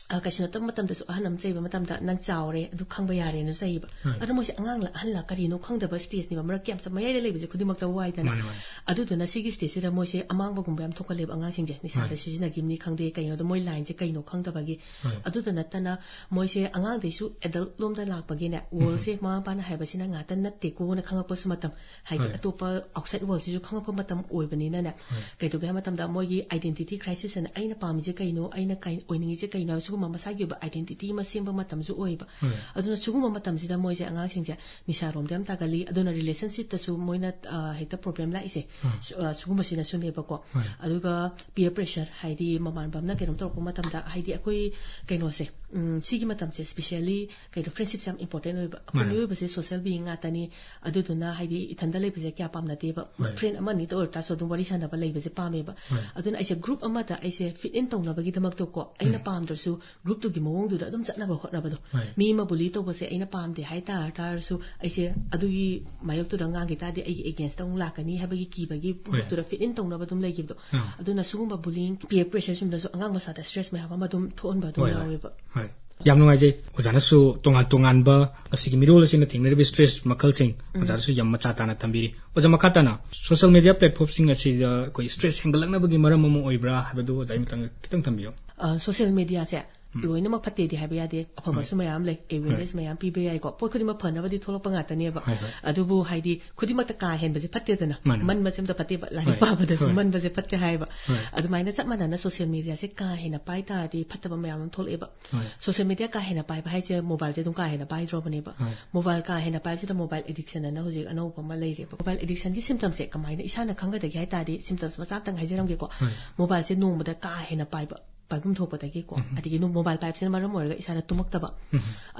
ꯑ, ꯀꯩꯁꯨ ꯅꯠꯇꯕ ꯃꯇꯝꯗꯁꯨ ꯑꯍꯟ ꯑꯃ ꯆꯩꯕ ꯃꯇꯝꯗ "ꯅꯪ ꯆꯥꯎꯔꯦ, ꯑꯗꯨ ꯈꯪꯕ ꯌꯥꯔꯦꯅ" ꯆꯩꯕ꯫ ꯍꯣꯏ꯫ ꯑꯗꯨ ꯃꯣꯏꯁꯦ ꯑꯉꯥꯡꯂ ꯑꯍꯜꯂ ꯀꯔꯤꯅꯣ ꯈꯪꯗꯕ stage ꯅꯦꯕ꯫ ꯃꯔꯛꯀꯤ ꯌꯥꯝ ꯆ-, ꯃꯌꯥꯏꯗ ꯂꯩꯕꯁꯦ ꯈꯨꯗꯤꯡꯃꯛꯇ ꯋꯥꯏꯗꯅ꯫ ꯃꯥꯅꯦ, ꯃꯥꯅꯦ꯫ ꯑꯗꯨꯗꯨꯅ ꯁꯤꯒꯤ stage ꯁꯤꯗ ꯃꯣꯏꯁꯦ ꯑꯃꯥꯡꯕꯒꯨꯝꯕ ꯌꯥꯝ ꯊꯣꯛꯀꯜꯂꯦꯕ ꯑꯉꯥꯡꯁꯤꯡꯁꯦ꯫ ꯅꯤꯁꯥꯗ ꯃꯥꯅꯦ꯫ ꯁꯤꯖꯤꯟꯅꯈꯤꯕꯅꯤ ꯈꯪꯗꯦ, ꯀꯩꯅꯣꯗ ꯃꯣꯏ line ꯁꯦ ꯀꯩꯅꯣ ꯈꯪꯗꯕꯒꯤ꯫ ꯍꯣꯏ꯫ ꯑꯗꯨꯗ ꯅꯠꯇꯅ ꯃꯣꯏꯁꯦ ꯑꯉꯥꯡꯗꯩꯁꯨ adult ꯂꯣꯝꯗ ꯂꯥꯛꯄꯒꯤꯅꯦ, world ꯁꯦ ꯃꯃꯥ ꯃꯄꯥꯅ ꯍꯥꯏꯕꯁꯤꯅ ꯉꯥꯛꯇ ꯅꯠꯇꯦꯀꯣꯅ ꯈꯪꯉꯛꯄꯁꯨ ꯃꯇꯝ, ꯍꯥꯏꯗꯤ ꯍꯣꯏ꯫ ꯑꯇꯣꯞꯄ outside world ꯁꯤꯁꯨ ꯈꯪꯉꯛꯄ ꯃꯇꯝ ꯑꯣꯏꯕꯅꯤꯅꯅꯦ, ꯍꯣꯏ꯫ ꯀꯩꯗꯧꯒꯦ ꯍꯥꯏꯕ ꯃꯇꯝꯗ ꯃꯣꯏꯒꯤ identity crisis ꯑꯅ "ꯑꯩꯅ ꯄꯥꯝꯃꯤꯁꯦ ꯀꯩꯅꯣ, ꯑꯩꯅ ꯀꯩ-, ꯑꯣꯏꯅꯤꯡꯉꯤꯁꯦ ꯀꯩꯅꯣ" ꯍꯥꯏꯕ ꯁꯤꯒꯨꯝꯕ ꯃꯁꯥꯒꯤ ꯑꯣꯏꯕ identity ꯑꯃ ꯁꯦꯝꯕ ꯃꯇꯝꯁꯨ ꯑꯣꯏꯕ꯫ ꯑꯗꯨꯅ ꯁꯤꯒꯨꯝꯕ ꯃꯇꯝꯁꯤꯗ ꯃꯣꯏꯁꯦ ꯑꯉꯥꯡꯁꯤꯡꯁꯦ ꯅꯤꯁꯥꯔꯣꯝꯗ ꯌꯥꯝ ꯇꯥꯒꯜꯂꯤ꯫ ꯑꯗꯨꯅ relationship ꯇꯁꯨ ꯃꯣꯏꯅ, ꯑ, ꯍꯦꯛꯇ problem ꯂꯥꯛꯏꯁꯦ꯫ ꯁꯨ-, ꯑ, ꯁꯤꯒꯨꯝꯕꯁꯤꯅꯁꯨꯅꯦꯕꯀꯣ꯫ ꯑꯗꯨꯒ peer pressure, ꯍꯥꯏꯗꯤ ꯃꯃꯥꯟꯅꯕ ꯑꯃꯅ ꯀꯩꯅꯣꯝ ꯇꯧꯔꯛꯄ ꯃꯇꯝꯗ, ꯍꯥꯏꯗꯤ ꯑꯩꯈꯣꯏ ꯀꯩꯅꯣꯁꯦ, ꯎꯝ, ꯁꯤꯒꯤ ꯃꯇꯝꯁꯦ specially ꯀꯩꯅꯣ, friendship ꯁꯦ ꯌꯥꯝ important ꯑꯣꯏꯕ꯫ ꯑꯩꯈꯣꯏ ꯃꯤꯑꯣꯏꯕꯁꯦ social being ꯉꯥꯛꯇꯅꯤ꯫ ꯑꯗꯨꯗꯨꯅ ꯍꯥꯏꯗꯤ ꯏꯊꯟꯗ ꯂꯩꯕꯁꯦ ꯀꯌꯥ ꯄꯥꯝꯅꯗꯦꯕ꯫ Friend ꯑꯃ ꯑꯅꯤꯇ ꯑꯣꯏꯔ ꯇꯥꯔꯁꯨ ꯑꯗꯨꯝ ꯋꯥꯔꯤ ꯁꯥꯟꯅꯕ ꯂꯩꯕꯁꯦ ꯄꯥꯝꯃꯦꯕ꯫ ꯑꯗꯨꯅ ꯑꯩꯁꯦ group ꯑꯃꯗ ꯑꯩꯁꯦ fit in ꯇꯧꯅꯕꯒꯤꯗꯃꯛꯇꯀꯣ, ꯑꯩꯅ ꯄꯥꯝꯗ꯭ꯔꯁꯨ group ꯇꯨꯒꯤ ꯃꯑꯣꯡꯗꯨꯗ ꯑꯗꯨꯝ ꯆꯠꯅꯕ ꯍꯣꯠꯅꯕꯗꯣ꯫ ꯃꯤ ꯑꯃ bully ꯇꯧꯕꯁꯦ ꯑꯩꯅ ꯄꯥꯝꯗꯦ ꯍꯥꯏ ꯇꯥꯔ ꯇꯥꯔꯁꯨ, ꯑꯩꯁꯦ ꯑꯗꯨꯒꯤ ꯃꯥꯌꯣꯛꯇꯨꯗ ꯉꯥꯡꯈꯤ ꯇꯥꯔꯗꯤ ꯑꯩꯒꯤ against ꯇ ꯑꯃꯨꯛ ꯂꯥꯛꯀꯅꯤ ꯍꯥꯏꯕꯒꯤ ꯀꯤꯕꯒꯤ group ꯇꯨꯗ fit in ꯇꯧꯅꯕ ꯑꯗꯨꯝ ꯂꯩꯈꯤꯕꯗꯣ꯫ ꯑꯗꯨꯅ ꯁꯤꯒꯨꯝꯕ bullying, peer pressure ꯁꯤꯒꯨꯝꯕꯗꯁꯨ ꯑꯉꯥꯡ ꯃꯁꯥꯗ stress ꯃꯌꯥꯝ ꯑꯃ ꯑꯗꯨꯝ ꯊꯣꯛꯍꯟꯕ ꯑꯗꯨꯝ ꯌꯥꯎꯋꯦꯕ꯫ ꯌꯥꯝ ꯅꯨꯡꯉꯥꯏꯖꯩ꯫ ꯑꯣꯖꯥꯅꯁꯨ ꯇꯣꯉꯥꯟ ꯇꯣꯉꯥꯟꯕ ꯉꯁꯤꯒꯤ ꯃꯤꯔꯣꯜ ꯑꯁꯤꯅ ꯊꯦꯡꯅꯔꯤꯕ stress ꯃꯈꯜꯁꯤꯡ ꯑꯣꯖꯥꯅꯁꯨ ꯌꯥꯝ ꯃꯆꯥ ꯇꯥꯅ ꯊꯝꯕꯤꯔꯤ꯫ ꯑꯣꯖꯥ, ꯃꯈꯥ ꯇꯥꯅ social media platform ꯁꯤꯡ ꯑꯁꯤꯗ ꯑꯩꯈꯣꯏ stress ꯍꯦꯟꯒꯠꯂꯛꯅꯕꯒꯤ ꯃꯔꯝ ꯑꯃ ꯑꯣꯏꯕ꯭ꯔꯥ ꯍꯥꯏꯕꯗꯨ ꯑꯣꯖꯥꯒꯤ ꯃꯇꯥꯡꯗ ꯈꯤꯇꯪ ꯊꯝꯕꯤꯌꯨ꯫ ꯑ, social media ꯁꯦ ꯂꯣꯏꯅꯃꯛ ꯐꯠꯇꯦꯗꯤ ꯍꯥꯏꯕ ꯌꯥꯗꯦ, ꯑꯐꯕꯁꯨ ꯃꯌꯥꯝ ꯂꯩ, awareness ꯃꯌꯥꯝ ꯄꯤꯕ ꯌꯥꯏꯀꯣ꯫ ꯄꯣꯠ ꯈꯨꯗꯤꯡꯃꯛ ꯐꯅꯕꯗꯤ ꯊꯣꯛꯂꯛꯄ ꯉꯥꯛꯇꯅꯦꯕ꯫ ꯑꯗꯨꯕꯨ ꯍꯥꯏꯗꯤ ꯈꯨꯗꯤꯡꯃꯛꯇ ꯀꯥ ꯍꯦꯟꯕꯁꯦ ꯐꯠꯇꯦꯗꯅ꯫ ꯃꯟꯕꯁꯦ ꯑꯝꯇ ꯐꯠꯇꯦꯕ꯫ ꯂꯥꯏꯔꯤꯛ ꯄꯥꯕꯗꯁꯨ ꯃꯟꯕꯁꯦ ꯐꯠꯇꯦ ꯍꯥꯏꯌꯦꯕ꯫ ꯑꯗꯨꯃꯥꯏꯅ ꯆꯞ ꯃꯥꯟꯅꯅ social media ꯁꯦ ꯀꯥ ꯍꯦꯟꯅ ꯄꯥꯏ ꯇꯥꯔꯗꯤ ꯐꯠꯇꯕ ꯃꯌꯥꯝ ꯑꯃ ꯊꯣꯛꯂꯛꯑꯦꯕ꯫ Social media ꯀꯥ ꯍꯦꯟꯅ ꯄꯥꯏꯕ ꯍꯥꯏꯁꯦ mobile ꯁꯦ ꯑꯗꯨꯝ ꯀꯥ ꯍꯦꯟꯅ ꯄꯥꯏꯗ꯭ꯔꯣꯕꯅꯦꯕ꯫ Mobile ꯀꯥ ꯍꯦꯟꯅ ꯄꯥꯏꯕꯁꯤꯗ mobile addiction ꯑꯅ ꯍꯧꯖꯤꯛ ꯑꯅꯧꯕ ꯑꯃ ꯂꯩꯔꯦꯕ꯫ Mobile addiction ꯒꯤ symptom ꯁꯦ ꯀꯃꯥꯏꯅ ꯏꯁꯥꯅ ꯈꯪꯒꯗꯒꯦ ꯍꯥꯏ ꯇꯥꯔꯗꯤ, symptoms ꯃꯆꯥ ꯑꯝꯇꯪ ꯍꯥꯏꯖꯔꯝꯒꯦꯀꯣ꯫ Mobile ꯁꯦ ꯅꯣꯡꯃꯗ ꯀꯥ ꯍꯦꯟꯅ ꯄꯥꯏꯕ, ꯄꯥꯏꯐꯝ ꯊꯣꯛꯄꯗꯒꯤꯀꯣ, ꯑꯗꯒꯤ ꯅꯣ-, mobile ꯄꯥꯏꯕꯁꯤꯅ ꯃꯔꯝ ꯑꯣꯏꯔꯒ ꯏꯁꯥꯗ ꯇꯨꯝꯃꯛꯇꯕ,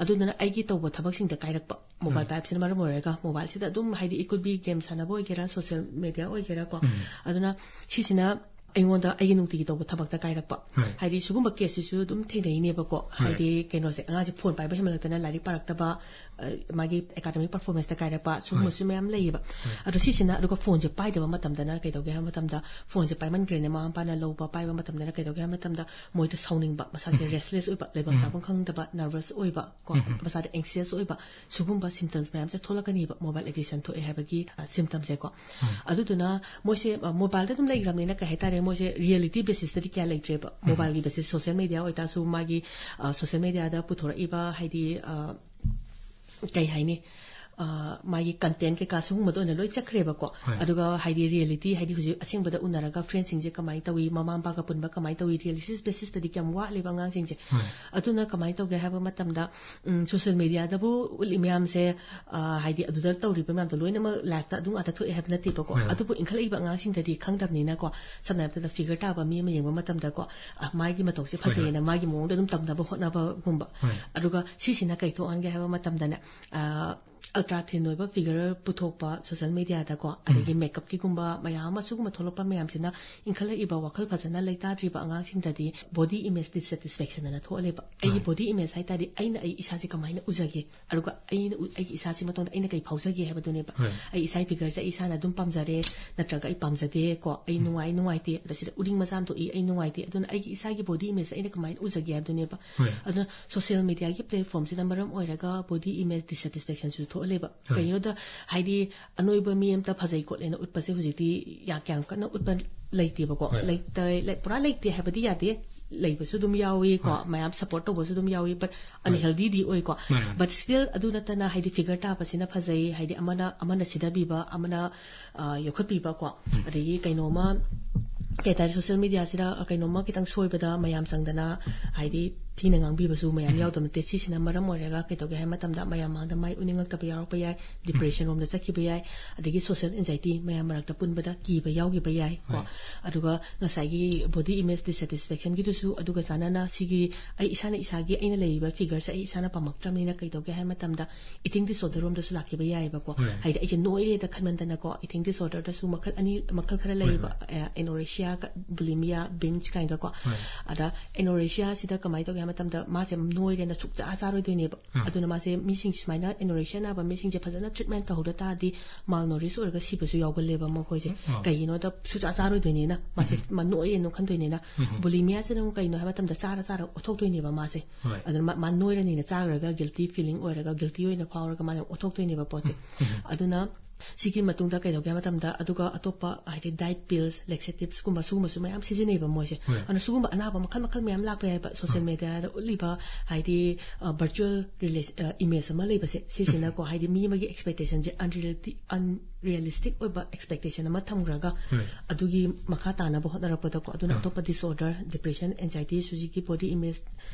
ꯑꯗꯨꯗꯨꯅ ꯑꯩꯒꯤ ꯇꯧꯕ ꯊꯕꯛꯁꯤꯡꯗ ꯀꯥꯏꯔꯛꯄ꯫ Mobile ꯄꯥꯏꯕꯁꯤꯅ ꯃꯔꯝ ꯑꯣꯏꯔꯒ mobile ꯁꯤꯗ ꯑꯗꯨꯝ, ꯍꯥꯏꯗꯤ it could be game ꯁꯥꯟꯅꯕ ꯑꯣꯏꯒꯦꯔꯥ, social media ꯑꯣꯏꯒꯦꯔꯥꯀꯣ, ꯑꯗꯨꯅ ꯁꯤꯁꯤꯅ ꯑꯩꯉꯣꯟꯗ ꯑꯩꯒꯤ ꯅꯨꯡꯇꯤꯒꯤ ꯇꯧꯕ ꯊꯕꯛꯇ ꯀꯥꯏꯔꯛꯄ꯫ ꯍꯥꯏꯗꯤ ꯁꯤꯒꯨꯝꯕ case ꯁꯤꯁꯨ ꯑꯗꯨꯝ ꯊꯦꯡꯅꯩꯅꯦꯕꯀꯣ꯫ ꯍꯥꯏꯗꯤ ꯀꯩꯅꯣꯁꯦ, ꯑꯉꯥꯡꯁꯦ phone ꯄꯥꯏꯕ ꯍꯦꯟꯃꯜꯂꯛꯇꯅ ꯂꯥꯏꯔꯤꯛ ꯄꯥꯔꯛꯇꯕ, ꯑ, ꯃꯥꯒꯤ academic performance ꯇ ꯀꯥꯏꯔꯛꯄ, ꯁꯤꯒꯨꯝꯕꯁꯨ ꯃꯌꯥꯝ ꯂꯩꯌꯦꯕ꯫ ꯑꯗꯣ ꯁꯤꯁꯤꯅ, ꯑꯗꯨꯒ phone ꯁꯦ ꯄꯥꯏꯗꯕ ꯃꯇꯝꯗꯅ ꯀꯩꯗꯧꯒꯦ ꯍꯥꯏꯕ ꯃꯇꯝꯗ, phone ꯁꯦ ꯄꯥꯏꯃꯟꯈ꯭ꯔꯦꯅꯦ ꯃꯃꯥ ꯃꯄꯥꯅ ꯂꯧꯕ, ꯄꯥꯏꯕ ꯃꯇꯝꯗꯅ ꯀꯩꯗꯧꯒꯦ ꯍꯥꯏꯕ ꯃꯇꯝꯗ, ꯃꯣꯏꯗ ꯁꯥꯎꯅꯤꯡꯕ, ꯃꯁꯥꯁꯦ restless ꯑꯣꯏꯕ, ꯂꯩꯐꯝ ꯆꯥꯐꯝ ꯈꯪꯗꯕ, nervous ꯑꯣꯏꯕ ꯀꯣ, ꯃꯁꯥꯗ anxious ꯑꯣꯏꯕ, ꯁꯤꯒꯨꯝꯕ symptoms ꯃꯌꯥꯝꯁꯦ ꯊꯣꯛꯂꯛꯀꯅꯤꯕ mobile addiction ꯊꯣꯛꯑꯦ ꯍꯥꯏꯕꯒꯤ, ꯑ, symptom ꯁꯦꯀꯣ꯫ ꯑꯗꯨꯗꯨꯅ ꯃꯣꯏꯁꯦ, ꯑ, mobile ꯗ ꯑꯗꯨꯝ ꯂꯩꯈ꯭ꯔꯕꯅꯤꯅ, ꯀꯩ ꯍꯥꯏꯇꯥꯔꯦ, ꯃꯣꯏꯁꯦ reality basis ꯇꯗꯤ ꯀꯌꯥ ꯂꯩꯇ꯭ꯔꯦꯕ꯫ Mobile ꯒꯤ basis, social media ꯑꯣꯏꯇꯥꯔꯁꯨ ꯃꯥꯒꯤ, ꯑ, social media ꯗ ꯄꯨꯊꯣꯔꯛꯏꯕ, ꯍꯥꯏꯗꯤ, ꯑ, ꯀꯩ ꯍꯥꯏꯅꯤ, ꯑ, ꯃꯥꯒꯤ content ꯀꯩꯀꯥ ꯁꯤꯒꯨꯝꯕꯗ ꯑꯣꯏꯅ ꯂꯣꯏ ꯆꯠꯈ꯭ꯔꯦꯕꯀꯣ꯫ ꯍꯣꯏ꯫ ꯑꯗꯨꯒ ꯍꯥꯏꯗꯤ reality, ꯍꯥꯏꯗꯤ ꯍꯧꯖꯤꯛ ꯑꯁꯦꯡꯕꯗ ꯎꯅꯔꯒ friendꯁꯤꯡꯁꯦ ꯀꯃꯥꯏꯅ ꯇꯧꯏ, ꯃꯃꯥ ꯃꯄꯥꯒ ꯄꯨꯟꯕ ꯀꯃꯥꯏꯅ ꯇꯧꯏ, realistic basis ꯇꯗꯤ ꯀꯌꯥꯝ ꯋꯥꯠꯂꯦꯕ ꯑꯉꯥꯡꯁꯤꯡꯁꯦ꯫ ꯍꯣꯏ꯫ ꯑꯗꯨꯅ ꯀꯃꯥꯏꯅ ꯇꯧꯒꯦ ꯍꯥꯏꯕ ꯃꯇꯝꯗ, ꯎꯝ, social media ꯗꯕꯨ ꯎꯠꯂꯤ ꯃꯌꯥꯝꯁꯦ, ꯑ, ꯍꯥꯏꯗꯤ ꯑꯗꯨꯗ ꯇꯧꯔꯤꯕ ꯃꯌꯥꯝꯗꯣ ꯂꯣꯏꯅꯃꯛ live ꯇ ꯑꯗꯨ ꯉꯥꯛꯇ ꯊꯣꯛꯑꯦ ꯍꯥꯏꯕ ꯅꯠꯇꯦꯕꯀꯣ꯫ ꯍꯣꯏ꯫ ꯑꯗꯨꯕꯨ ꯏꯟꯈꯠꯂꯛꯏꯕ ꯑꯉꯥꯡꯁꯤꯡꯗꯗꯤ ꯈꯪꯗꯕꯅꯤꯅꯀꯣ, ꯁꯝꯅ ꯍꯥꯏꯔꯕꯗ figure ꯇꯥꯕ ꯃꯤ ꯑꯃ ꯌꯦꯡꯕ ꯃꯇꯝꯗꯀꯣ, ꯑ, ꯃꯥꯒꯤ ꯃꯇꯧꯁꯦ ꯍꯣꯏ, ꯍꯣꯏ꯫ ꯐꯖꯩꯌꯦꯅ ꯃꯥꯒꯤ ꯃꯑꯣꯡꯗ ꯑꯗꯨꯝ ꯇꯝꯅꯕ ꯍꯣꯠꯅꯕꯒꯨꯝꯕ꯫ ꯍꯣꯏ꯫ ꯑꯗꯨꯒ ꯁꯤꯁꯤꯅ ꯀꯩ ꯊꯣꯛꯍꯟꯒꯦ ꯍꯥꯏꯕ ꯃꯇꯝꯗꯅꯦ, ꯑ, ultra thin ꯑꯣꯏꯕ figure ꯄꯨꯊꯣꯛꯄ social media ꯗꯀꯣ, ꯑꯗꯒꯤ makeup ꯀꯤꯒꯨꯝꯕ ꯃꯌꯥꯝ ꯑꯃ, ꯁꯤꯒꯨꯝꯕ ꯊꯣꯛꯂꯛꯄ ꯃꯌꯥꯝꯁꯤꯅ ꯏꯟꯈꯠꯂꯛꯏꯕ ꯋꯥꯈꯜ ꯐꯖꯅ ꯂꯩꯇꯥꯗ꯭ꯔꯤꯕ ꯑꯉꯥꯡꯁꯤꯡꯗꯗꯤ body image dissatisfaction ꯑꯅ ꯊꯣꯛꯍꯜꯂꯦꯕ꯫ ꯑꯩꯒꯤ ꯍꯣꯏ꯫ Body image ꯍꯥꯏ ꯇꯥꯔꯗꯤ ꯑꯩꯅ ꯑꯩ ꯏꯁꯥꯁꯦ ꯀꯃꯥꯏꯅ ꯎꯖꯒꯦ, ꯑꯗꯨꯒ ꯑꯩꯅ ꯎ-, ꯑꯩꯒꯤ ꯏꯁꯥꯁꯤ ꯃꯇꯨꯡꯗ ꯑꯩꯅ ꯀꯩ ꯐꯥꯎꯖꯒꯦ ꯍꯥꯏꯕꯗꯨꯅꯦꯕ꯫ ꯍꯣꯏ꯫ ꯑꯩ ꯏꯁꯥꯒꯤ figure ꯁꯦ ꯑꯩ ꯏꯁꯥꯅ ꯑꯗꯨꯝ ꯄꯥꯝꯖꯔꯦ, ꯅꯠꯇ꯭ꯔꯒ ꯑꯩ ꯄꯥꯝꯖꯗꯦ ꯀꯣ, ꯑꯩ ꯅꯨꯡꯉꯥꯏ ꯅꯨꯡꯉꯥꯏꯇꯦ, ꯑꯗ ꯁꯤꯗ ꯎꯔꯤꯡ ꯃꯆꯥ ꯑꯃ ꯊꯣꯛꯏ, ꯑꯩ ꯅꯨꯡꯉꯥꯏꯇꯦ꯫ ꯑꯗꯨꯅ ꯑꯩꯒꯤ ꯏꯁꯥꯒꯤ body image ꯁꯦ ꯑꯩꯅ ꯀꯃꯥꯏꯅ ꯎꯖꯒꯦ ꯍꯥꯏꯕꯗꯨꯅꯦꯕ꯫ ꯍꯣꯏ꯫ ꯑꯗꯨꯅ social media ꯒꯤ platform ꯁꯤꯅ ꯃꯔꯝ ꯑꯣꯏꯔꯒ body image dissatisfaction ꯁꯨ ꯊꯣꯛꯍꯜꯂꯦꯕ꯫ ꯍꯣꯏ꯫ ꯀꯩꯒꯤꯅꯣꯗ ꯍꯥꯏꯗꯤ ꯑꯅꯣꯏꯕ ꯃꯤ ꯑꯝꯇ ꯐꯖꯩ ꯈꯣꯠꯂꯦꯅ ꯎꯠꯄꯁꯦ ꯍꯧꯖꯤꯛꯇꯤ ꯌꯥ-, ꯌꯥꯝ ꯀꯟꯅ ꯎꯠꯄ ꯂꯩꯇꯦꯕꯀꯣ꯫ ꯍꯣꯏ꯫ ꯂꯩꯇ-, ꯂꯩ-, ꯄꯨꯔꯥ ꯂꯩꯇꯦ ꯍꯥꯏꯕꯗꯤ ꯌꯥꯗꯦ, ꯂꯩꯕꯁꯨ ꯑꯗꯨꯝ ꯌꯥꯎꯏꯀꯣ, ꯍꯣꯏ꯫ ꯃꯌꯥꯝ support ꯇꯧꯕꯁꯨ ꯑꯗꯨꯝ ꯌꯥꯎꯏ, but ꯍꯣꯏ꯫ unhealthy ꯗꯤ ꯑꯣꯏꯀꯣ꯫ ꯃꯥꯅꯦ, ꯃꯥꯅꯦ꯫ But still ꯑꯗꯨ ꯅꯠꯇꯅ ꯍꯥꯏꯗꯤ figure ꯇꯥꯕꯁꯤꯅ ꯐꯖꯩ, ꯍꯥꯏꯗꯤ ꯑꯃꯅ, ꯑꯃꯅ ꯁꯤꯊꯕꯤꯕ, ꯑꯃꯅ, ꯑ, ꯌꯣꯛꯈꯠꯄꯤꯕꯀꯣ꯫ ꯑꯗꯒꯤ ꯀꯩꯅꯣꯝꯃ ꯀꯩ ꯍꯥꯏꯇꯥꯔꯦ, social media ꯁꯤꯗ ꯀꯩꯅꯣꯝꯃ ꯈꯤꯇꯪ ꯁꯣꯏꯕꯗ ꯃꯌꯥꯝ ꯆꯪꯗꯅ ꯍꯥꯏꯗꯤ ꯊꯤꯅ ꯉꯥꯡꯕꯤꯕꯁꯨ ꯃꯌꯥꯝ ꯌꯥꯎꯗꯕ ꯅꯠꯇꯦ꯫ ꯁꯤꯁꯤꯅ ꯃꯔꯝ ꯑꯣꯏꯔꯒ ꯀꯩꯗꯧꯒꯦ ꯍꯥꯏꯕ ꯃꯇꯝꯗ ꯃꯌꯥꯝ ꯃꯥꯡꯗ ꯃꯥꯏ ꯎꯅꯤꯡꯉꯛꯇꯕ ꯌꯥꯎꯔꯛꯄ ꯌꯥꯏ, depression ꯔꯣꯝꯗ ꯆꯠꯈꯤꯕ ꯌꯥꯏ, ꯑꯗꯒꯤ social anxiety, ꯃꯌꯥꯝ ꯃꯔꯛꯇ ꯄꯨꯟꯕꯗ ꯀꯤꯕ ꯌꯥꯎꯈꯤꯕ ꯌꯥꯏ ꯀꯣ꯫ ꯍꯣꯏ꯫ ꯑꯗꯨꯒ ꯉꯁꯥꯏꯒꯤ body image dissatisfaction ꯒꯤꯗꯨꯁꯨ ꯑꯗꯨꯒ ꯆꯥꯟꯅꯅ ꯁꯤꯒꯤ ꯑꯩ ꯏꯁꯥꯅ ꯏꯁꯥꯒꯤ ꯑꯩꯅ ꯂꯩꯔꯤꯕ figure ꯁꯦ ꯑꯩ ꯏꯁꯥꯅ ꯄꯥꯝꯃꯛꯇ꯭ꯔꯕꯅꯤꯅ ꯀꯩꯗꯧꯒꯦ ꯍꯥꯏꯕ ꯃꯇꯝꯗ eating disorder ꯔꯣꯝꯗꯁꯨ ꯂꯥꯛꯈꯤꯕ ꯌꯥꯏꯑꯕꯀꯣ꯫ ꯍꯣꯏ꯫ ꯍꯥꯏꯗꯤ ꯑꯩꯁꯦ ꯅꯣꯏꯔꯦꯗ ꯈꯟꯃꯟꯗꯅꯀꯣ, eating disorder ꯗꯁꯨ ꯃꯈꯜ ꯑꯅꯤ, ꯃꯈꯜ ꯈꯔ ꯍꯣꯏ, ꯂꯩꯌꯦꯕ꯫ ꯍꯣꯏ꯫ ꯑꯦ, anorexia, bulimia, binge ꯀꯥꯏꯅꯒꯀꯣ꯫ ꯍꯣꯏ꯫ ꯑꯗ anorexia ꯁꯤꯗ ꯀꯃꯥꯏꯅ ꯇꯧꯒꯦ ꯍꯥꯏꯕ ꯃꯇꯝꯗ ꯃꯥꯁꯦ ꯅꯣꯏꯔꯦꯅ ꯁꯨꯛꯆꯥ ꯆꯥꯔꯣꯏꯗꯣꯏꯅꯦꯕ꯫ ꯑꯥ꯫ ꯑꯗꯨꯅ ꯃꯥꯁꯦ ꯃꯤꯁꯤꯡ ꯁꯨꯃꯥꯏꯅ anorexia ꯅꯥꯕ ꯃꯤꯁꯤꯡꯁꯦ ꯐꯖꯅ treatment ꯇꯧꯍꯧꯗ ꯇꯥꯔꯗꯤ malnourish ꯑꯣꯏꯔꯒ ꯁꯤꯕꯁꯨ ꯌꯥꯎꯒꯜꯂꯦꯕ ꯃꯈꯣꯏꯁꯦ꯫ ꯑꯥ꯫ ꯀꯩꯒꯤꯅꯣꯗ ꯁꯨꯛꯆꯥ ꯆꯥꯔꯣꯏꯗꯣꯏꯅꯦꯅ ꯃꯥꯁꯦ ꯃꯥ ꯅꯣꯏꯔꯦꯅ ꯈꯟꯗꯣꯏꯅꯦꯅ꯫ Bulimia ꯁꯤꯅ ꯑꯃꯨꯛ ꯀꯩꯅꯣ ꯍꯥꯏꯕ ꯃꯇꯝꯗ ꯆꯥꯔ ꯆꯥꯔ ꯑꯣꯠꯊꯣꯛꯇꯣꯏꯅꯦꯕ ꯃꯥꯁꯦ꯫ ꯍꯣꯏ꯫ ꯑꯗꯨꯅ ꯃꯥ, ꯃꯥ ꯅꯣꯏꯔꯅꯤꯅ ꯆꯥꯈ꯭ꯔꯒ guilty feeling ꯑꯣꯏꯔꯒ guilty ꯑꯣꯏꯅ ꯐꯥꯎꯔꯒ ꯃꯥꯅ ꯑꯣꯠꯊꯣꯛꯇꯣꯏꯅꯦꯕ ꯄꯣꯠꯁꯦ꯫ ꯑꯗꯨꯅ ꯁꯤꯒꯤ ꯃꯇꯨꯡꯗ ꯀꯩꯗꯧꯒꯦ ꯍꯥꯏꯕ ꯃꯇꯝꯗ, ꯑꯗꯨꯒ ꯑꯇꯣꯞꯄ ꯍꯥꯏꯗꯤ diet pills, laxatives ꯀꯨꯝꯕ, ꯁꯤꯒꯨꯝꯕꯁꯨ ꯃꯌꯥꯝ ꯁꯤꯖꯤꯟꯅꯩꯕ ꯃꯣꯏꯁꯦ꯫ ꯍꯣꯏ꯫ ꯑꯗꯨꯅ ꯁꯤꯒꯨꯝꯕ ꯑꯅꯥꯕ ꯃꯈꯜ ꯃꯈꯜ ꯃꯌꯥꯝ ꯂꯥꯛꯄ ꯌꯥꯏꯕ꯫ ꯁꯣꯁꯤꯌꯦꯜ ꯑꯥ꯫ ꯃꯦꯗꯤꯌꯥꯗ ꯎꯠꯂꯤꯕ ꯍꯥꯏꯗꯤ ꯚꯔꯆꯨꯋꯦꯜ ꯏꯃꯦꯖ ꯑꯃ ꯂꯩꯕꯁꯦ, ꯁꯤꯁꯤꯅꯀꯣ ꯍꯥꯏꯗꯤ ꯃꯤ ꯑꯃꯒꯤ expectationꯁꯦ unrealistic, unrealistic ꯑꯣꯏꯕ expectation ꯑꯃ ꯊꯝꯈ꯭ꯔꯒ, ꯍꯣꯏ꯫ ꯑꯗꯨꯒꯤ ꯃꯈꯥ ꯇꯥꯅꯕ ꯍꯣꯠꯅꯔꯛꯄꯗꯀꯣ, ꯑꯗꯨꯅ ꯑꯥ꯫ ꯑꯇꯣꯞꯄ disorder, depression, anxiety, ꯍꯧꯖꯤꯛꯀꯤ body image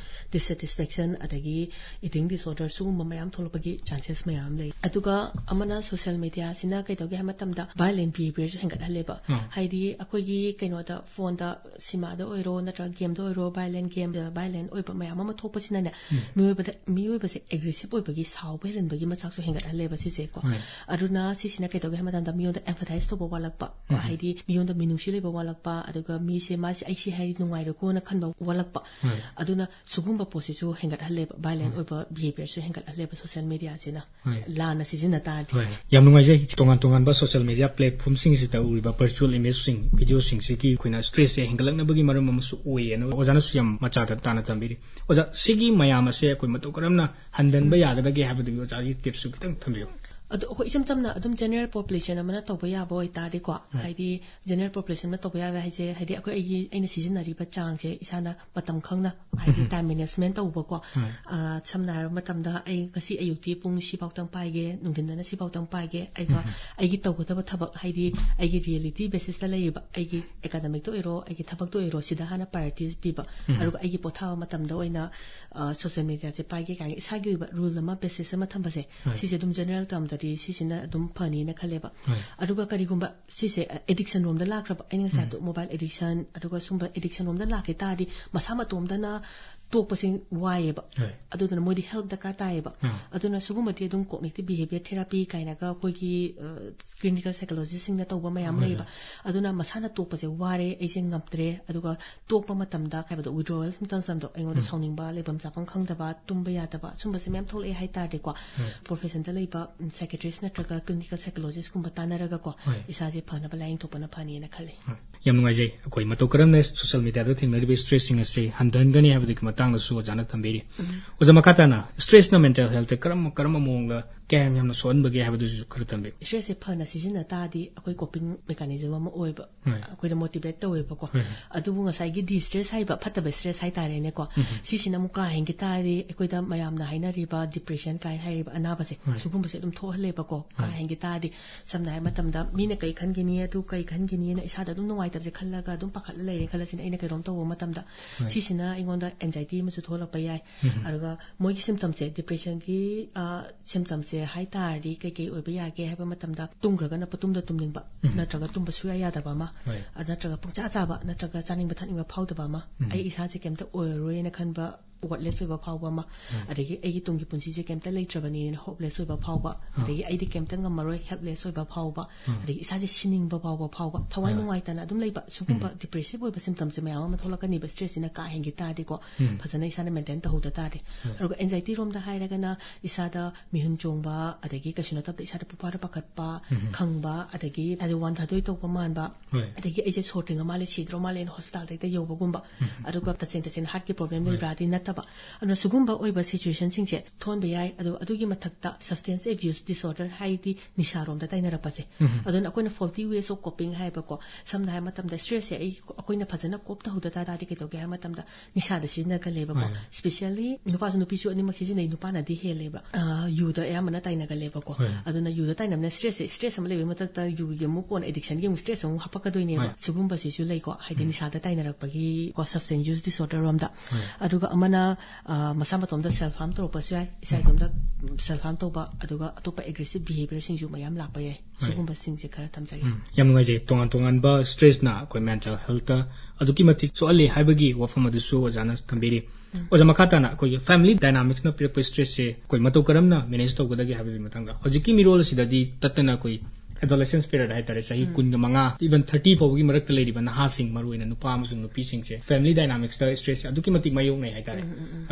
dissatisfaction, ꯑꯗꯒꯤ eating disorder, ꯁꯤꯒꯨꯝꯕ ꯃꯌꯥꯝ ꯊꯣꯛꯂꯛꯄꯒꯤ chances ꯃꯌꯥꯝ ꯂꯩ꯫ ꯑꯗꯨꯒ ꯑꯃꯅ ꯁꯣꯁꯤꯌꯦꯜ ꯃꯦꯗꯤꯌꯥꯁꯤꯅ ꯀꯩꯗꯧꯒꯦ ꯍꯥꯏꯕ ꯃꯇꯝꯗ violent behaviorꯁꯨ ꯍꯦꯟꯒꯠꯍꯜꯂꯦꯕ꯫ ꯑꯥ꯫ ꯍꯥꯏꯗꯤ ꯑꯩꯈꯣꯏꯒꯤ ꯀꯩꯅꯣꯗ, ꯐꯣꯟꯗ, ꯁꯤꯃꯥꯗ ꯑꯣꯏꯔꯣ ꯅꯠꯇ꯭ꯔꯒ ꯒꯦꯝꯗ ꯑꯣꯏꯔꯣ, violent game, violent ꯑꯣꯏꯕ ꯃꯌꯥꯝ ꯑꯃ ꯊꯣꯛꯄꯁꯤꯅꯅꯦ, ꯎꯝ꯫ ꯃꯤꯑꯣꯏꯕꯗ, ꯃꯤꯑꯣꯏꯕꯁꯦ aggressive ꯑꯣꯏꯕꯒꯤ, ꯁꯥꯎꯕ ꯍꯦꯟꯍꯟꯕꯒꯤ ꯃꯆꯥꯛꯁꯨ ꯍꯦꯟꯒꯠꯍꯜꯂꯦꯕ ꯁꯤꯁꯦꯀꯣ꯫ ꯍꯣꯏ꯫ ꯑꯗꯨꯅ ꯁꯤꯁꯤꯅ ꯀꯩꯗꯧꯒꯦ ꯍꯥꯏꯕ ꯃꯇꯝꯗ ꯃꯤꯉꯣꯟꯗ empathize ꯇꯧꯕ ꯋꯥꯠꯂꯛꯄ, ꯎꯝ꯫ ꯍꯥꯏꯗꯤ ꯃꯤꯉꯣꯟꯗ ꯃꯤꯅꯨꯡꯁꯤ ꯂꯩꯕ ꯋꯥꯠꯂꯛꯄ, ꯑꯗꯨꯒ ꯃꯤꯁꯦ ꯃꯥꯁꯦ ꯑꯩ ꯁꯤ ꯍꯥꯏꯔꯤ ꯅꯨꯡꯉꯥꯏꯔꯣꯏꯀꯣꯅ ꯈꯟꯕ ꯋꯥꯠꯂꯛꯄ꯫ ꯍꯣꯏ꯫ ꯑꯗꯨꯅ ꯁꯤꯒꯨꯝꯕ ꯄꯣꯠꯁꯤꯁꯨ ꯍꯦꯟꯒꯠꯍꯜꯂꯦꯕ, violent ꯎꯝ꯫ ꯑꯣꯏꯕ behaviorꯁꯨ ꯍꯦꯟꯒꯠꯍꯜꯂꯦꯕ ꯁꯣꯁꯤꯌꯦꯜ ꯃꯦꯗꯤꯌꯥꯁꯤꯅ, ꯍꯣꯏ꯫ ꯂꯥꯟꯅ ꯁꯤꯖꯤꯟꯅ ꯇꯥꯔꯗꯤ꯫ ꯍꯣꯏ, ꯌꯥꯝ ꯅꯨꯡꯉꯥꯏꯖꯩ꯫ ꯇꯣꯉꯥꯟ ꯇꯣꯉꯥꯟꯕ social media platformꯁꯤꯡꯁꯤꯗ ꯎꯔꯤꯕ virtual imageꯁꯤꯡ, videoꯁꯤꯡꯁꯤꯒꯤ ꯑꯩꯈꯣꯏꯅ stressꯁꯦ ꯍꯦꯟꯒꯠꯂꯛꯅꯕꯒꯤ ꯃꯔꯝ ꯑꯃꯁꯨ ꯑꯣꯏꯌꯦꯅ ꯑꯣꯖꯥꯅꯁꯨ ꯌꯥꯝ ꯃꯆꯥ ꯇꯥꯅ ꯇꯝꯕꯤꯔꯤ꯫ ꯑꯣꯖꯥ, ꯁꯤꯒꯤ ꯃꯌꯥꯝ ꯑꯁꯦ ꯑꯩꯈꯣꯏ ꯃꯇꯧ ꯀꯔꯝꯅ ꯍꯟꯊꯟꯕ ꯌꯥꯒꯗꯒꯦ ꯍꯥꯏꯕꯗꯨꯒꯤ ꯑꯣꯖꯥꯒꯤ tipꯁꯨ ꯈꯤꯇꯪ ꯊꯝꯕꯤꯌꯨ꯫ ꯑꯗꯣ ꯑꯩꯈꯣꯏ ꯏꯆꯝ ꯆꯝꯅ ꯑꯗꯨꯝ general population ꯑꯃꯅ ꯇꯧꯕ ꯌꯥꯕ ꯑꯣꯏꯇꯥꯔꯗꯤꯀꯣ, ꯎꯝ꯫ ꯍꯥꯏꯗꯤ general population ꯑꯃꯅ ꯇꯧꯕ ꯌꯥꯕ ꯍꯥꯏꯁꯦ, ꯍꯥꯏꯗꯤ ꯑꯩꯈꯣꯏ ꯑꯩꯒꯤ, ꯑꯩꯅ ꯁꯤꯖꯤꯟꯅꯔꯤꯕ ꯆꯥꯡꯁꯦ ꯏꯁꯥꯅ ꯃꯇꯝ ꯈꯪꯅ, ꯍꯥꯏꯗꯤ ꯎꯝ꯫ time management ꯇꯧꯕꯀꯣ꯫ ꯎꯝ꯫ ꯑ, ꯁꯝꯅ ꯍꯥꯏꯔꯕ ꯃꯇꯝꯗ ꯑꯩ ꯉꯁꯤ ꯑꯌꯨꯛꯇꯤ ꯄꯨꯡ ꯁꯤꯐꯥꯎꯇꯪ ꯄꯥꯏꯒꯦ, ꯅꯨꯡꯊꯤꯟꯗꯅ ꯁꯤꯐꯥꯎꯇꯪ ꯄꯥꯏꯒꯦ, ꯑꯩꯒ ꯎꯝ꯫ ꯑꯩꯒꯤ ꯇꯧꯒꯗꯕ ꯊꯕꯛ, ꯍꯥꯏꯗꯤ ꯑꯩꯒꯤ reality basisꯇ ꯂꯩꯔꯤꯕ ꯑꯩꯒꯤ academicꯇ ꯑꯣꯏꯔꯣ, ꯑꯩꯒꯤ ꯊꯕꯛꯇ ꯑꯣꯏꯔꯣ, ꯁꯤꯗ ꯍꯥꯟꯅ priority ꯄꯤꯕ꯫ ꯎꯝ꯫ ꯑꯗꯨꯒ ꯑꯩꯒꯤ ꯄꯣꯊꯥꯕ ꯃꯇꯝꯗ ꯑꯣꯏꯅ, ꯑ, social mediaꯁꯦ ꯄꯥꯏꯒꯦ ꯀꯥꯏꯅ ꯏꯁꯥꯒꯤ ꯑꯣꯏꯕ rule ꯑꯃ, basis ꯑꯃ ꯊꯝꯕꯁꯦ, ꯍꯣꯏ꯫ ꯁꯤꯁꯦ ꯑꯗꯨꯝ general termꯗꯗꯤ ꯁꯤꯁꯤꯅ ꯑꯗꯨꯝ ꯐꯅꯤꯅ ꯈꯜꯂꯦꯕ꯫ ꯍꯣꯏ꯫ ꯑꯗꯨꯒ ꯀꯔꯤꯒꯨꯝꯕ ꯁꯤꯁꯦ addiction ꯔꯣꯝꯗ ꯂꯥꯛꯈ꯭ꯔꯕ, ꯑꯩꯅ ꯉꯁꯥꯏ ꯎꯝ꯫ ꯍꯥꯏꯕꯗꯣ mobile addiction, ꯑꯗꯨꯒ ꯁꯨꯝꯕ addiction ꯔꯣꯝꯗ ꯂꯥꯛꯈꯤ ꯇꯥꯔꯗꯤ ꯃꯁꯥ ꯃꯇꯣꯝꯗꯅ ꯇꯣꯛꯄꯁꯦ ꯋꯥꯏꯑꯦꯕ꯫ ꯍꯣꯏ꯫ ꯑꯗꯨꯗꯨꯅ ꯃꯣꯏꯗꯤ help ꯗꯔꯀꯥꯔ ꯇꯥꯏꯌꯦꯕ꯫ ꯎꯝ꯫ ꯑꯗꯨꯅ ꯁꯤꯒꯨꯝꯕꯗꯤ ꯑꯗꯨꯝ cognitive behavior therapy ꯀꯥꯏꯅꯒ ꯑꯩꯈꯣꯏꯒꯤ, ꯑ, clinical psychologistꯁꯤꯡꯅ ꯇꯧꯕ ꯃꯌꯥꯝ ꯍꯣꯏ, ꯂꯩꯌꯦꯕ꯫ ꯍꯣꯏ꯫ ꯑꯗꯨꯅ ꯃꯁꯥꯅ ꯇꯣꯛꯄꯁꯦ ꯋꯥꯔꯦ, ꯑꯩꯁꯦ ꯉꯝꯗ꯭ꯔꯦ, ꯑꯗꯨꯒ ꯇꯣꯛꯄ ꯃꯇꯝꯗ ꯍꯥꯏꯕꯗꯣ withdrawal symptomsꯗꯣ, ꯑꯩꯉꯣꯟꯗ ꯎꯝ꯫ ꯁꯥꯎꯅꯤꯡꯕ, ꯂꯩꯐꯝ ꯆꯥꯐꯝ ꯈꯪꯗꯕ, ꯇꯨꯝꯕ ꯌꯥꯗꯕ, ꯁꯨꯝꯕꯁꯦ ꯃꯌꯥꯝ ꯊꯣꯛꯂꯛꯑꯦ ꯍꯥꯏꯇꯥꯔꯗꯤꯀꯣ, ꯍꯣꯏ꯫ professionꯗ ꯂꯩꯕ, ꯎꯝ, psychiatristꯅꯠꯇ꯭ꯔꯒ clinical psychologistꯀꯨꯝꯕ ꯇꯥꯟꯅꯔꯒꯀꯣ, ꯍꯣꯏ꯫ ꯏꯁꯥꯁꯦ ꯐꯅꯕ ꯂꯥꯏꯌꯦꯡꯊꯣꯛꯄꯅ ꯐꯅꯤꯅ ꯈꯜꯂꯤ꯫ ꯍꯣꯏ꯫ ꯌꯥꯝ ꯅꯨꯡꯉꯥꯏꯖꯩ꯫ ꯑꯩꯈꯣꯏ ꯃꯇꯧ ꯀꯔꯝꯅ ꯁꯣꯁꯤꯌꯦꯜ ꯃꯤꯗꯤꯌꯥꯗ ꯊꯦꯡꯅꯔꯤꯕ ꯏꯁꯇ꯭ꯔꯦꯁꯁꯤꯡ ꯑꯁꯤ ꯍꯟꯊꯍꯟꯒꯅꯤ ꯍꯥꯏꯕꯗꯨꯒꯤ ꯃꯇꯥꯡꯗꯁꯨ ꯑꯣꯖꯥꯅ ꯊꯝꯕꯤꯔꯤ꯫ ꯑꯣꯖꯥ, ꯃꯈꯥ ꯇꯥꯅ ꯏꯁꯇ꯭ꯔꯦꯁꯅ ꯃꯦꯟꯇꯦꯜ ꯍꯦꯜꯊꯇ ꯀꯔꯝ, ꯀꯔꯝꯕ ꯃꯑꯣꯡꯗ ꯀꯌꯥꯝ ꯌꯥꯝꯅ ꯁꯣꯛꯍꯟꯕꯒꯦ ꯍꯥꯏꯕꯗꯨꯁꯨ ꯈꯔ ꯊꯝꯕꯤꯌꯨ꯫ ꯏꯁꯇ꯭ꯔꯦꯁꯁꯦ ꯐꯅ ꯁꯤꯖꯤꯟꯅ ꯇꯥꯔꯗꯤ ꯑꯩꯈꯣꯏ ꯀꯣꯄꯤꯡ ꯃꯦꯀꯥꯅꯤꯖꯝ ꯑꯃ ꯑꯣꯏꯕ, ꯍꯣꯏ꯫ ꯑꯩꯈꯣꯏꯗ ꯃꯣꯇꯤꯚꯦꯠ ꯇꯧꯋꯦꯕꯀꯣ꯫ ꯍꯣꯏ, ꯍꯣꯏ꯫ ꯑꯗꯨꯕꯨ ꯉꯁꯥꯏꯒꯤ ꯗꯤ ꯏꯁꯇ꯭ꯔꯦꯁ ꯍꯥꯏꯕ, ꯐꯠꯇꯕ ꯏꯁꯇ꯭ꯔꯦꯁ ꯍꯥꯏꯇꯥꯔꯦꯅꯦꯀꯣ, ꯎꯝ꯫ ꯁꯤꯁꯤꯅ ꯑꯃꯨꯛ ꯀꯥ ꯍꯦꯟꯈꯤ ꯇꯥꯔꯗꯤ ꯑꯩꯈꯣꯏꯗ ꯃꯌꯥꯝꯅ ꯍꯥꯏꯅꯔꯤꯕ ꯗꯤꯄ꯭ꯔꯦꯁꯟ ꯀꯥꯏꯅ ꯍꯥꯏꯔꯤꯕ ꯑꯅꯥꯕꯁꯦ, ꯍꯣꯏ꯫ ꯁꯤꯒꯨꯝꯕꯁꯦ ꯑꯗꯨꯝ ꯊꯣꯛꯍꯜꯂꯦꯕꯀꯣ꯫ ꯀꯥ ꯍꯣꯏ꯫ ꯍꯦꯟꯈꯤ ꯇꯥꯔꯗꯤ, ꯁꯝꯅ ꯍꯥꯏꯔꯕ ꯃꯇꯝꯗ, ꯃꯤꯅ ꯀꯩ ꯈꯟꯈꯤꯅꯤ, ꯑꯗꯨ ꯀꯩ ꯈꯟꯈꯤꯅꯤꯅ ꯏꯁꯥꯗ ꯑꯗꯨꯝ ꯅꯨꯡꯉꯥꯏꯇꯕꯁꯦ ꯈꯜꯂꯒ ꯑꯗꯨꯝ ꯄꯥꯈꯠꯂ ꯂꯩꯔꯦ ꯈꯜꯂꯁꯤꯅꯦ, ꯑꯩꯅ ꯀꯩꯅꯣꯝ ꯇꯧꯕ ꯃꯇꯝꯗ꯫ ꯍꯣꯏ꯫ ꯁꯤꯁꯤꯅ ꯑꯩꯉꯣꯟꯗ ꯑꯦꯡꯖꯥꯏꯇꯤ ꯑꯃꯁꯨ ꯊꯣꯛꯂꯛꯄ ꯌꯥꯏ꯫ ꯎꯝ꯫ ꯑꯗꯨꯒ ꯃꯣꯏꯒꯤ ꯁꯤꯝꯇꯝꯁꯦ, ꯗꯤꯄ꯭ꯔꯦꯁꯟꯒꯤ, ꯑ, ꯁꯤꯝꯇꯝꯁꯦ ꯍꯥꯏ ꯇꯥꯔꯗꯤ ꯀꯩꯀꯩ ꯑꯣꯏꯕ ꯌꯥꯒꯦ ꯍꯥꯏꯕ ꯃꯇꯝꯗ, ꯇꯨꯝꯈ꯭ꯔꯒꯅ ꯄꯇꯨꯝꯗ ꯇꯨꯝꯅꯤꯡꯕ, ꯎꯝ꯫ ꯅꯠꯇ꯭ꯔꯒ ꯇꯨꯝꯕ ꯁꯨꯡꯌꯥ ꯌꯥꯗꯕ ꯑꯃ, ꯍꯣꯏ꯫ ꯑ, ꯅꯠꯇ꯭ꯔꯒ ꯄꯪꯆꯥ ꯆꯥꯕ, ꯅꯠꯇ꯭ꯔꯒ ꯆꯥꯅꯤꯡꯕ ꯊꯛꯅꯤꯡꯕ ꯐꯥꯎꯗꯕ ꯑꯃ, ꯎꯝ꯫ ꯑꯩ ꯏꯁꯥꯁꯦ ꯀꯩꯝꯇ ꯑꯣꯏꯔꯔꯣꯏꯅ ꯈꯟꯕ, ꯋꯔꯠꯂꯦꯁ ꯑꯣꯏꯕ ꯐꯥꯎꯕ ꯑꯃ, ꯎꯝ꯫ ꯑꯗꯒꯤ ꯑꯩꯒꯤ ꯇꯨꯡꯒꯤ ꯄꯨꯟꯁꯤꯁꯦ ꯀꯩꯝꯇ ꯂꯩꯇ꯭ꯔꯕꯅꯤꯅ ꯍꯣꯞꯂꯦꯁ ꯑꯣꯏꯕ ꯐꯥꯎꯕ, ꯎꯝ꯫ ꯑꯗꯒꯤ ꯑꯩꯗꯤ ꯀꯩꯝꯇ ꯉꯝꯃꯔꯣꯏ, ꯍꯦꯜꯞꯂꯦꯁ ꯑꯣꯏꯕ ꯐꯥꯎꯕ, ꯎꯝ꯫ ꯑꯗꯒꯤ ꯏꯁꯥꯁꯦ ꯁꯤꯅꯤꯡꯕ ꯐꯥꯎꯕ ꯐꯥꯎꯕ, ꯊꯋꯥꯏ ꯍꯣꯏ꯫ ꯅꯨꯡꯉꯥꯏꯇꯅ ꯑꯗꯨꯝ ꯂꯩꯕ, ꯁꯤꯒꯨꯝꯕ ꯎꯝ꯫ ꯗꯤꯄ꯭ꯔꯦꯁꯤꯞ ꯑꯣꯏꯕ ꯁꯤꯝꯇꯝꯁꯦ ꯃꯌꯥꯝ ꯑꯃ ꯊꯣꯛꯂꯛꯀꯅꯤꯕ, ꯏꯁꯇ꯭ꯔꯦꯁꯁꯤꯅ ꯀꯥ ꯍꯦꯟꯈꯤ ꯇꯥꯔꯗꯤꯀꯣ, ꯎꯝ꯫ ꯐꯖꯅ ꯏꯁꯥꯅ ꯃꯦꯟꯇꯦꯟ ꯇꯧꯍꯧꯗ ꯇꯥꯔꯗꯤ꯫ ꯍꯣꯏ꯫ ꯑꯗꯨꯒ ꯑꯦꯡꯖꯥꯏꯇꯤ ꯔꯣꯝꯗ ꯍꯥꯏꯔꯒꯅ ꯏꯁꯥꯗ ꯃꯤꯍꯨꯟ ꯆꯣꯡꯕ, ꯑꯗꯒꯤ ꯀꯩꯁꯨ ꯅꯠꯇꯕꯗ ꯏꯁꯥꯗ ꯄꯨꯄꯥꯗ ꯄꯥꯈꯠꯄ, ꯎꯝ꯫ ꯈꯪꯕ, ꯑꯗꯒꯤ ꯏꯁꯥꯁꯦ ꯋꯥꯟꯊꯗꯣꯏ ꯇꯧꯕ ꯃꯥꯟꯕ, ꯍꯣꯏ꯫ ꯑꯗꯒꯤ ꯑꯩꯁꯦ ꯁꯣꯔ ꯊꯤꯡꯉ ꯃꯥꯜꯂꯦ, ꯁꯤꯗ꯭ꯔꯣ ꯃꯥꯜꯂꯦꯅ ꯍꯣꯁꯄꯤꯇꯥꯜꯗ ꯍꯦꯛꯇ ꯌꯧꯕꯒꯨꯝꯕ꯫ ꯎꯝ꯫ ꯑꯗꯨꯒ ꯇꯁꯦꯡ ꯇꯁꯦꯡꯅ ꯍꯥꯔꯠꯀꯤ ꯄ꯭ꯔꯣꯕ꯭ꯂꯦꯝ ꯍꯣꯏ꯫ ꯂꯩꯕ꯭ꯔꯥꯗꯤ ꯅꯠꯇꯕ꯫ ꯑꯗꯨꯅ ꯁꯤꯒꯨꯝꯕ ꯑꯣꯏꯕ ꯁꯤꯆꯨꯋꯦꯁꯟꯁꯤꯡꯁꯦ ꯊꯣꯛꯍꯟꯕ ꯌꯥꯏ꯫ ꯑꯗꯣ ꯑꯗꯨꯒꯤ ꯃꯊꯛꯇ substance abuse disorder ꯍꯥꯏꯗꯤ ꯅꯤꯁꯥꯔꯣꯝꯗ ꯇꯥꯏꯅꯔꯛꯄꯁꯦ꯫ ꯎꯝ꯫ ꯑꯗꯨꯅ ꯑꯩꯈꯣꯏꯅ faulty ways of coping ꯍꯥꯏꯕꯀꯣ, ꯁꯝꯅ ꯍꯥꯏꯔꯕ ꯃꯇꯝꯗ ꯏꯁꯇ꯭ꯔꯦꯁꯁꯦ ꯑꯩ, ꯑꯩꯈꯣꯏꯅ ꯐꯖꯅ ꯀꯣꯞ ꯇꯧꯍꯧꯗ ꯇꯥꯔꯗꯤ ꯀꯩꯗꯧꯒꯦ ꯍꯥꯏꯕ ꯃꯇꯝꯗ ꯅꯤꯁꯥꯗ ꯁꯤꯖꯤꯟꯅꯒꯜꯂꯦꯕꯀꯣ꯫ ꯍꯣꯏ꯫ Especially ꯅꯨꯄꯥꯁꯨ ꯅꯨꯄꯤꯁꯨ ꯑꯅꯤꯃꯛ ꯁꯤꯖꯤꯟꯅꯩ, ꯅꯨꯄꯥꯅꯗꯤ ꯍꯦꯜꯂꯦꯕ꯫ ꯑ, ꯌꯨꯗ ꯑꯌꯥꯝꯕꯅ ꯇꯥꯏꯅꯒꯜꯂꯦꯕꯀꯣ꯫ ꯍꯣꯏ꯫ ꯑꯗꯨꯅ ꯌꯨꯗ ꯇꯥꯏꯅꯕꯅ ꯏꯁꯇ꯭ꯔꯦꯁꯁꯦ, ꯏꯁꯇ꯭ꯔꯦꯁ ꯑꯃ ꯂꯩꯕꯒꯤ ꯃꯊꯛꯇ ꯌꯨꯒꯤ ꯑꯃꯨꯛ ꯀꯣꯟꯅ ꯑꯦꯗꯤꯛꯁꯟꯒꯤ ꯑꯃꯨꯛ ꯏꯁꯇ꯭ꯔꯦꯁ ꯑꯃꯨꯛ ꯍꯥꯞꯄꯛꯀꯗꯣꯏꯅꯦꯕ꯫ ꯍꯣꯏ꯫ ꯁꯤꯒꯨꯝꯕꯁꯤꯁꯨ ꯂꯩꯀꯣ, ꯍꯥꯏꯗꯤ ꯎꯝ꯫ ꯅꯤꯁꯥꯗ ꯇꯥꯏꯅꯔꯛꯄꯒꯤ ꯀꯣ, substance use disorder ꯔꯣꯝꯗ꯫ ꯍꯣꯏ꯫ ꯑꯗꯨꯒ ꯑꯃꯅ, ꯑ, ꯃꯁꯥ ꯃꯇꯣꯝꯗ self harm ꯇꯧꯔꯛꯄꯁꯨ ꯌꯥꯏ, ꯏꯁꯥ ꯎꯝ꯫ ꯏꯇꯣꯝꯗ self harm ꯇꯧꯕ, ꯑꯗꯨꯒ ꯑꯇꯣꯞꯄ aggressive behaviour ꯁꯤꯡꯁꯨ ꯃꯌꯥꯝ ꯂꯥꯛꯄ ꯌꯥꯏ꯫ ꯍꯣꯏ꯫ ꯁꯤꯒꯨꯝꯕꯁꯤꯡꯁꯦ ꯈꯔ ꯊꯝꯖꯒꯦ꯫ ꯎꯝ, ꯌꯥꯝ ꯅꯨꯡꯉꯥꯏꯖꯩ꯫ ꯇꯣꯉꯥꯟ ꯇꯣꯉꯥꯟꯕ ꯏꯁꯇ꯭ꯔꯦꯁꯅ ꯑꯩꯈꯣꯏ ꯃꯦꯟꯇꯦꯜ ꯍꯦꯜꯠꯇ ꯑꯗꯨꯛꯀꯤ ꯃꯇꯤꯛ ꯁꯣꯛꯍꯜꯂꯤ ꯍꯥꯏꯕꯒꯤ ꯋꯥꯐꯝ ꯑꯗꯨꯁꯨ ꯑꯣꯖꯥꯅ ꯊꯝꯕꯤꯔꯤ꯫ ꯎꯝ꯫ ꯑꯣꯖꯥ, ꯃꯈꯥ ꯇꯥꯅ ꯑꯩꯈꯣꯏꯒꯤ family dynamics ꯅ ꯄꯤꯔꯛꯄ ꯏꯁꯇ꯭ꯔꯦꯁꯁꯦ ꯑꯩꯈꯣꯏ ꯃꯇꯧ ꯀꯔꯝꯅ ꯃꯦꯅꯦꯖ ꯇꯧꯒꯗꯒꯦ ꯍꯥꯏꯕꯒꯤ ꯃꯇꯥꯡꯗ, ꯍꯧꯖꯤꯛꯀꯤ ꯃꯤꯔꯣꯜ ꯑꯁꯤꯗꯗꯤ ꯇꯠꯇꯅ ꯑꯩꯈꯣꯏ ꯑꯦꯗꯣꯂꯦꯁꯦꯟꯁ ꯄꯤꯔꯤꯌꯗ ꯍꯥꯏꯇꯥꯔꯦ, ꯆꯍꯤ ꯀꯨꯟꯒ ꯃꯉꯥ, even thirty ꯐꯥꯎꯕꯒꯤ ꯃꯔꯛꯇ ꯂꯩꯔꯤꯕ ꯅꯍꯥꯁꯤꯡ, ꯃꯔꯨꯑꯣꯏꯅ ꯅꯨꯄꯥ ꯑꯃꯁꯨꯡ ꯅꯨꯄꯤꯁꯤꯡꯁꯦ family dynamics ꯇ stress ꯁꯦ ꯑꯗꯨꯛꯀꯤ ꯃꯇꯤꯛ ꯃꯥꯌꯣꯛꯅꯩ ꯍꯥꯏꯇꯥꯔꯦ꯫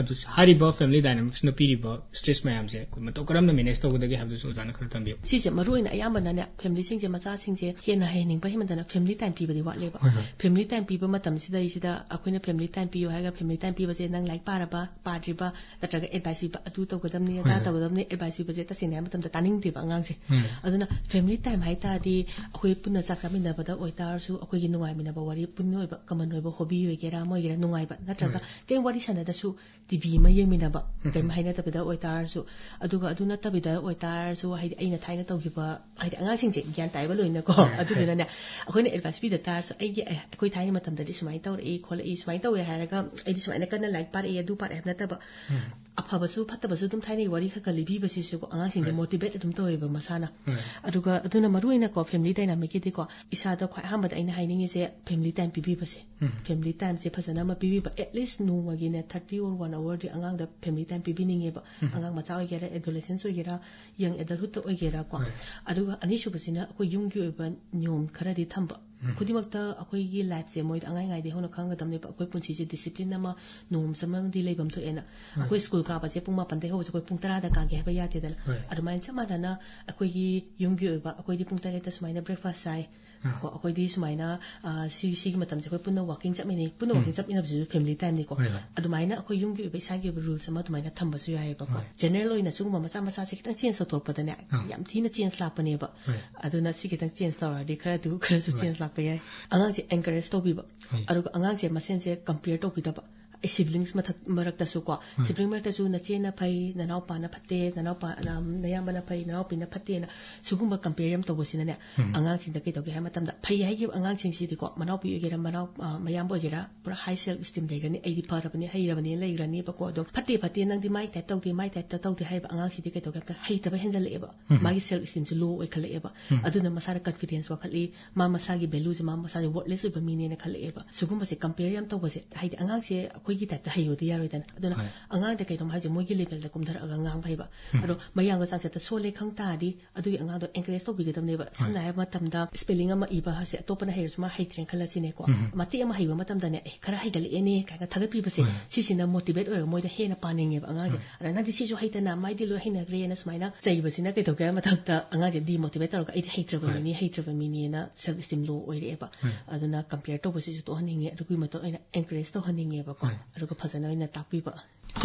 ꯑꯗꯨ ꯍꯥꯏꯔꯤꯕ family dynamics ꯅ ꯄꯤꯔꯤꯕ stress ꯃꯌꯥꯝꯁꯦ ꯑꯩꯈꯣꯏ ꯃꯇꯧ ꯀꯔꯝꯅ manage ꯇꯧꯒꯗꯒꯦ ꯍꯥꯏꯕꯗꯨꯁꯨ ꯑꯣꯖꯥꯅ ꯈꯔ ꯊꯝꯕꯤꯌꯨ꯫ ꯁꯤꯁꯦ ꯃꯔꯨꯑꯣꯏꯅ ꯑꯌꯥꯝꯕꯅꯅꯦ, family ꯁꯤꯡꯁꯦ, ꯃꯆꯥꯁꯤꯡꯁꯦ ꯍꯦꯟꯅ ꯍꯩꯍꯟꯅꯤꯡꯕ ꯍꯦꯟꯃꯟꯗꯅ family time ꯄꯤꯕꯗꯤ ꯋꯥꯠꯂꯦꯕ꯫ ꯍꯣꯏ, ꯍꯣꯏ꯫ Family time ꯄꯤꯕ ꯃꯇꯝꯁꯤꯗꯩꯁꯤꯗ ꯑꯩꯈꯣꯏꯅ family time ꯄꯤꯌꯨ ꯍꯥꯏꯔꯒ family time ꯄꯤꯕꯁꯦ ꯅꯪ ꯂꯥꯏꯔꯤꯛ ꯄꯥꯔꯕ, ꯄꯥꯗ꯭ꯔꯤꯕ, ꯅꯠꯇ꯭ꯔꯒ advice ꯄꯤꯕ, ꯑꯗꯨ ꯇꯧꯒꯗꯕꯅꯤ, ꯑꯗꯥ ꯍꯣꯏ, ꯍꯣꯏ꯫ ꯇꯧꯒꯗꯕꯅꯤ, advice ꯄꯤꯕꯁꯦ ꯇꯁꯦꯡꯅ ꯍꯥꯏꯕ ꯃꯇꯝꯗ ꯇꯥꯅꯤꯡꯗꯦꯕ ꯑꯉꯥꯡꯁꯦ꯫ ꯎꯝ꯫ ꯑꯗꯨꯅ family time ꯍꯥꯏ ꯇꯥꯔꯗꯤ ꯑꯩꯈꯣꯏ ꯄꯨꯟꯅ ꯆꯥꯛ ꯆꯥꯃꯤꯟꯅꯕꯗ ꯑꯣꯏꯇꯥꯔꯁꯨ, ꯑꯩꯈꯣꯏꯒꯤ ꯅꯨꯡꯉꯥꯏꯃꯤꯟꯅꯕ ꯋꯥꯔꯤ, ꯄꯨꯟꯅ ꯑꯣꯏꯕ common ꯑꯣꯏꯕ hobby ꯑꯣꯏꯒꯦꯔꯥ, ꯑꯃ ꯑꯣꯏꯒꯦꯔꯥ, ꯅꯨꯡꯉꯥꯏꯕ, ꯅꯠꯇ꯭ꯔꯒ ꯍꯣꯏ꯫ ꯀꯩꯝ ꯋꯥꯔꯤ ꯁꯥꯟꯅꯗꯁꯨ ꯇꯤ ꯚꯤ ꯑꯃ ꯌꯦꯡꯃꯤꯟꯅꯕ, ꯎꯝ꯫ ꯀꯩꯝ ꯍꯥꯏꯅꯗꯕꯤꯗ ꯑꯣꯏꯇꯥꯔꯁꯨ, ꯑꯗꯨꯒ ꯑꯗꯨ ꯅꯠꯇꯕꯤꯗ ꯑꯣꯏꯇꯥꯔꯁꯨ, ꯍꯥꯏꯗꯤ ꯑꯩꯅ ꯊꯥꯏꯅ ꯇꯧꯈꯤꯕ, ꯍꯥꯏꯗꯤ ꯑꯉꯥꯡꯁꯤꯡꯁꯦ ꯒ꯭ꯌꯥꯟ ꯇꯥꯏꯕ ꯂꯣꯏꯅꯀꯣ, ꯎꯝ꯫ ꯑꯗꯨꯗꯨꯅꯅꯦ, ꯑꯩꯈꯣꯏꯅ advice ꯄꯤꯗ ꯇꯥꯔꯁꯨ, ꯑꯩꯒꯤ, ꯑꯦ, ꯑꯩꯈꯣꯏ ꯊꯥꯏꯅ ꯃꯇꯝꯗꯗꯤ ꯁꯨꯃꯥꯏꯅ ꯇꯧꯔꯛꯏ ꯈꯣꯠꯂꯛꯏ, ꯁꯨꯃꯥꯏꯅ ꯇꯧꯋꯦ ꯍꯥꯏꯔꯒ ꯑꯩꯗꯤ ꯁꯨꯃꯥꯏꯅ ꯀꯟꯅ ꯂꯥꯏꯔꯤꯛ ꯄꯥꯔꯛꯏ, ꯑꯗꯨ ꯄꯥꯔꯛꯑꯦ ꯍꯥꯏꯕ ꯅꯠꯇꯕ, ꯎꯝ꯫ ꯑꯐꯕꯁꯨ ꯐꯠꯇꯕꯁꯨ ꯑꯗꯨꯝ ꯊꯥꯏꯅꯒꯤ ꯋꯥꯔꯤ ꯈꯔ ꯈꯔ ꯂꯤꯕꯤꯕꯁꯤꯁꯨꯀꯣ, ꯑꯉꯥꯡꯁꯤꯡꯁꯦ ꯍꯣꯏ꯫ Motivate ꯑꯗꯨꯝ ꯇꯧꯋꯦꯕ ꯃꯁꯥꯅ꯫ ꯍꯣꯏ꯫ ꯑꯗꯨꯒ ꯑꯗꯨꯅ ꯃꯔꯨꯑꯣꯏꯅꯀꯣ, family dynamic ꯀꯤꯗꯤꯀꯣ, ꯏꯁꯥꯗ ꯈ꯭ꯋꯥꯏ ꯑꯍꯥꯟꯕꯗ ꯑꯩꯅ ꯍꯥꯏꯅꯤꯡꯉꯤꯁꯦ family time ꯄꯤꯕꯤꯕꯁꯦ꯫ ꯎꯝ꯫ Family time ꯁꯦ ꯐꯖꯅ ꯑꯃ ꯄꯤꯕꯤꯕ, at least ꯅꯣꯡꯃꯒꯤꯅꯦ thirty or one hour ꯗꯤ ꯑꯉꯥꯡꯗ family time ꯄꯤꯕꯤꯅꯤꯡꯉꯦꯕ꯫ ꯎꯝ꯫ ꯑꯉꯥꯡ ꯃꯆꯥ ꯑꯣꯏꯒꯦꯔꯥ, adolescence ꯑꯣꯏꯒꯦꯔꯥ, young adulthood ꯇ ꯑꯣꯏꯒꯦꯔꯥꯀꯣ꯫ ꯍꯣꯏ꯫ ꯑꯗꯨꯒ ꯑꯅꯤꯁꯨꯕꯁꯤꯅ ꯑꯩꯈꯣꯏ ꯌꯨꯝꯒꯤ ꯑꯣꯏꯕ ꯅꯤꯌꯣꯝ ꯈꯔꯗꯤ ꯊꯝꯕ꯫ ꯎꯝ꯫ ꯈꯨꯗꯤꯡꯃꯛꯇ ꯑꯩꯈꯣꯏꯒꯤ life ꯁꯦ ꯃꯣꯏꯗ ꯑꯉꯥꯡꯉꯩꯗꯒꯤ ꯍꯧꯅ ꯈꯪꯒꯗꯕꯅꯦꯕ꯫ ꯑꯩꯈꯣꯏ ꯄꯨꯟꯁꯤꯁꯦ discipline ꯑꯃ, norms ꯑꯃꯗꯤ ꯂꯩꯐꯝ ꯊꯣꯛꯑꯦꯅ꯫ ꯍꯣꯏ꯫ ꯑꯩꯈꯣꯏ ꯁ꯭ꯀꯨꯜ ꯀꯥꯕꯁꯦ ꯄꯨꯡ ꯃꯥꯄꯟꯗꯒꯤ ꯍꯧꯕꯁꯦ ꯑꯩꯈꯣꯏ ꯄꯨꯡ ꯇꯔꯥꯗ ꯀꯥꯒꯦ ꯍꯥꯏꯕ ꯌꯥꯗꯦꯗꯅ꯫ ꯍꯣꯏ꯫ ꯑꯗꯨꯃꯥꯏꯅ ꯆꯞ ꯃꯥꯟꯅꯅ ꯑꯩꯈꯣꯏꯒꯤ ꯌꯨꯝꯒꯤ ꯑꯣꯏꯕ, ꯑꯩꯈꯣꯏꯗꯤ ꯄꯨꯡ ꯇꯔꯦꯠꯇ ꯁꯨꯃꯥꯏꯅ breakfast ꯆꯥꯏ꯫ ꯑꯥ꯫ ꯀꯣ, ꯑꯩꯈꯣꯏꯗꯤ ꯁꯨꯃꯥꯏꯅ, ꯑ, ꯁꯤ, ꯁꯤꯒꯤ ꯃꯇꯝꯁꯦ ꯑꯩꯈꯣꯏ ꯄꯨꯟꯅ walking ꯆꯠꯃꯤꯟꯅꯩ꯫ ꯄꯨꯟꯅ ꯎꯝ꯫ Walking ꯆꯠꯃꯤꯟꯅꯕꯁꯤꯁꯨ family time ꯅꯤꯀꯣ꯫ ꯍꯣꯏ, ꯍꯣꯏ꯫ ꯑꯗꯨꯃꯥꯏꯅ ꯑꯩꯈꯣꯏ ꯌꯨꯝꯒꯤ ꯑꯣꯏꯕ ꯏꯁꯥꯒꯤ ꯑꯣꯏꯕ rules ꯑꯃ ꯑꯗꯨꯃꯥꯏꯅ ꯊꯝꯕꯁꯨ ꯌꯥꯏꯑꯕꯀꯣ꯫ ꯍꯣꯏ꯫ General ꯑꯣꯏꯅ ꯁꯤꯒꯨꯝꯕ ꯃꯆꯥ ꯃꯆꯥꯁꯦ ꯈꯤꯇꯪ change ꯇꯧꯊꯣꯔꯛꯄꯗꯅꯦ, ꯑꯥ꯫ ꯌꯥꯝ ꯊꯤꯅ change ꯂꯥꯛꯄꯅꯦꯕ꯫ ꯍꯣꯏ꯫ ꯑꯗꯨꯅ ꯁꯤ ꯈꯤꯇꯪ change ꯇꯧꯔꯗꯤ ꯈꯔꯗꯨ, ꯈꯔꯁꯨ ꯍꯣꯏ꯫ Change ꯂꯥꯛꯄ ꯌꯥꯏ꯫ ꯑꯉꯥꯡꯁꯦ encourage ꯇꯧꯕꯤꯕ꯫ ꯍꯣꯏ꯫ ꯑꯗꯨꯒ ꯑꯉꯥꯡꯁꯦ ꯃꯁꯦꯟꯁꯦ compare ꯇꯧꯕꯤꯗꯕ꯫ ꯑꯩ siblings ꯃꯊꯛ, ꯃꯔꯛꯇꯁꯨ ꯀꯣ, ꯎꯝ꯫ Sibling ꯃꯔꯛꯇꯁꯨ ꯅꯆꯦꯅ ꯐꯩ, ꯅꯅꯥꯎꯄꯥꯅ ꯐꯠꯇꯦ, ꯅꯅꯥꯎꯄꯥ, ꯅ-, ꯅꯌꯥꯝꯕꯅ ꯐꯩ, ꯅꯅꯥꯎꯄꯤꯅ ꯐꯠꯇꯦꯅ ꯁꯤꯒꯨꯝꯕ compare ꯌꯥꯝ ꯇꯧꯕꯁꯤꯅꯅꯦ, ꯎꯝ꯫ ꯑꯉꯥꯡꯁꯤꯡꯗ ꯀꯩꯗꯧꯒꯦ ꯍꯥꯏꯕ ꯃꯇꯝꯗ, ꯐꯩ ꯍꯥꯏꯈꯤꯕ ꯑꯉꯥꯡꯁꯤꯡꯁꯤꯗꯤꯀꯣ, ꯃꯅꯥꯎꯄꯤ ꯑꯣꯏꯒꯦꯔꯥ, ꯃꯅꯥꯎ-, ꯑ, ꯃꯌꯥꯝꯕ ꯑꯣꯏꯒꯦꯔꯥ, ꯄꯨꯔꯥ high self esteem ꯂꯩꯒꯅꯤ, "ꯑꯩꯗꯤ ꯐꯔꯕꯅꯤ, ꯍꯩꯔꯕꯅꯤ" ꯂꯩꯒꯅꯦꯕꯀꯣ꯫ ꯑꯗꯣ ꯐꯠꯇꯦ, ꯐꯠꯇꯦ, ꯅꯪꯗꯤ ꯃꯥꯏ type ꯇꯧꯗꯦ, ꯃꯥꯏ type ꯇ ꯇꯧꯗꯦ ꯍꯥꯏꯔꯤꯕ ꯑꯉꯥꯡꯁꯤꯗꯤ ꯀꯩꯗꯧꯒꯦ ꯍꯥꯏꯕꯗ, ꯍꯩꯇꯕ ꯍꯦꯟꯖꯜꯂꯛꯑꯦꯕ꯫ ꯎꯝ꯫ ꯃꯥꯒꯤ self esteem ꯁꯦ low ꯑꯣꯏꯈꯠꯂꯛꯑꯦꯕ꯫ ꯎꯝ꯫ ꯑꯗꯨꯅ ꯃꯁꯥꯗ confidence ꯋꯥꯠꯈꯠꯂꯤ, ꯃꯥ ꯃꯁꯥꯒꯤ value ꯁꯦ, ꯃꯥ ꯃꯁꯥꯁꯦ worthless ꯑꯣꯏꯕ ꯃꯤꯅꯦꯅ ꯈꯜꯂꯛꯑꯦꯕ꯫ ꯁꯤꯒꯨꯝꯕꯁꯦ compare ꯌꯥꯝ ꯇꯧꯕꯁꯦ, ꯍꯥꯏꯗꯤ ꯑꯉꯥꯡꯁꯦ ꯃꯣꯏꯒꯤ ꯇꯥꯏꯞꯇ ꯍꯩꯌꯣꯗꯤ ꯌꯥꯔꯣꯏꯗꯅ꯫ ꯑꯗꯨꯅ ꯍꯣꯏ꯫ ꯑꯉꯥꯡꯗ ꯀꯩꯅꯣꯝ ꯍꯥꯏꯁꯦ ꯃꯣꯏꯒꯤ ꯂꯦꯚꯦꯜꯗ ꯀꯨꯝꯊꯔꯛꯑꯒ ꯉꯥꯡꯕ ꯍꯩꯕ꯫ ꯎꯝ꯫ ꯑꯗꯣ ꯃꯌꯥꯝꯒ ꯆꯥꯡꯆꯠꯇ ꯁꯣꯜꯂꯦ ꯈꯪ ꯇꯥꯔꯗꯤ ꯑꯗꯨꯒꯤ ꯑꯉꯥꯡꯗꯣ ꯑꯦꯟꯀꯔꯦꯖ ꯇꯧꯕꯤꯒꯗꯕꯅꯦꯕ꯫ ꯁꯝꯅ ꯍꯣꯏ꯫ ꯍꯥꯏꯕ ꯃꯇꯝꯗ ꯁ꯭ꯄꯦꯂꯤꯡ ꯑꯃ ꯏꯕ ꯍꯥꯏꯁꯦ ꯑꯇꯣꯞꯄꯅ ꯍꯩꯔꯁꯨ ꯃꯥ ꯍꯩꯇ꯭ꯔꯦꯅ ꯈꯜꯂꯁꯤꯅꯦꯀꯣ꯫ ꯎꯝ꯫ ꯃꯇꯦꯛ ꯑꯃ ꯍꯩꯕ ꯃꯇꯝꯗꯅꯦ, "ꯑꯦ, ꯈꯔ ꯍꯩꯒꯠꯂꯛꯑꯦꯅꯦ" ꯀꯥꯏꯅ ꯊꯥꯒꯠꯄꯤꯕꯁꯦ, ꯍꯣꯏ꯫ ꯁꯤꯁꯤꯅ ꯃꯣꯇꯤꯚꯦꯠ ꯑꯣꯏꯔꯒ ꯃꯣꯏꯗ ꯍꯦꯟꯅ ꯄꯥꯅꯤꯡꯉꯦꯕ ꯑꯉꯥꯡꯁꯦ꯫ ꯍꯣꯏ꯫ ꯑꯗ "ꯅꯪꯗꯤ ꯁꯤꯁꯨ ꯍꯩꯇꯅ ꯃꯥꯏꯗꯤ ꯂꯣꯏ ꯍꯩꯅꯈ꯭ꯔꯦꯅ" ꯁꯨꯃꯥꯏꯅ ꯆꯩꯕꯁꯤꯅ ꯀꯩꯗꯧꯒꯦ ꯍꯥꯏꯕ ꯃꯇꯝꯗ ꯑꯉꯥꯡꯁꯦ ꯗꯤꯃꯣꯇꯤꯚꯦꯠ ꯇꯧꯔꯒ "ꯑꯩꯗꯤ ꯍꯩꯇ꯭ꯔꯕ ꯍꯣꯏ꯫ ꯃꯤꯅꯤ, ꯍꯩꯇ꯭ꯔꯕ ꯃꯤꯅꯤꯅ" ꯁꯦꯜꯐ ꯏꯁꯇꯤꯝ ꯂꯣ ꯑꯣꯏꯔꯛꯑꯦꯕ꯫ ꯍꯣꯏ꯫ ꯑꯗꯨꯅ ꯀꯝꯄꯤꯌꯔ ꯇꯧꯕꯁꯤꯁꯨ ꯇꯣꯛꯍꯟꯅꯤꯡꯉꯦ, ꯑꯗꯨꯒꯤ ꯃꯇꯨꯡ ꯑꯣꯏꯅ ꯑꯦꯟꯀꯔꯦꯖ ꯇꯧꯍꯟꯅꯤꯡꯉꯦꯕꯀꯣ꯫ ꯍꯣꯏ꯫ ꯑꯗꯨꯒ ꯐꯖꯅ ꯑꯣꯏꯅ ꯇꯥꯛꯄꯤꯕ꯫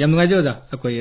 ꯌꯥꯝ ꯅꯨꯡꯉꯥꯏꯖꯩ ꯑꯣꯖꯥ, ꯑꯩꯈꯣꯏ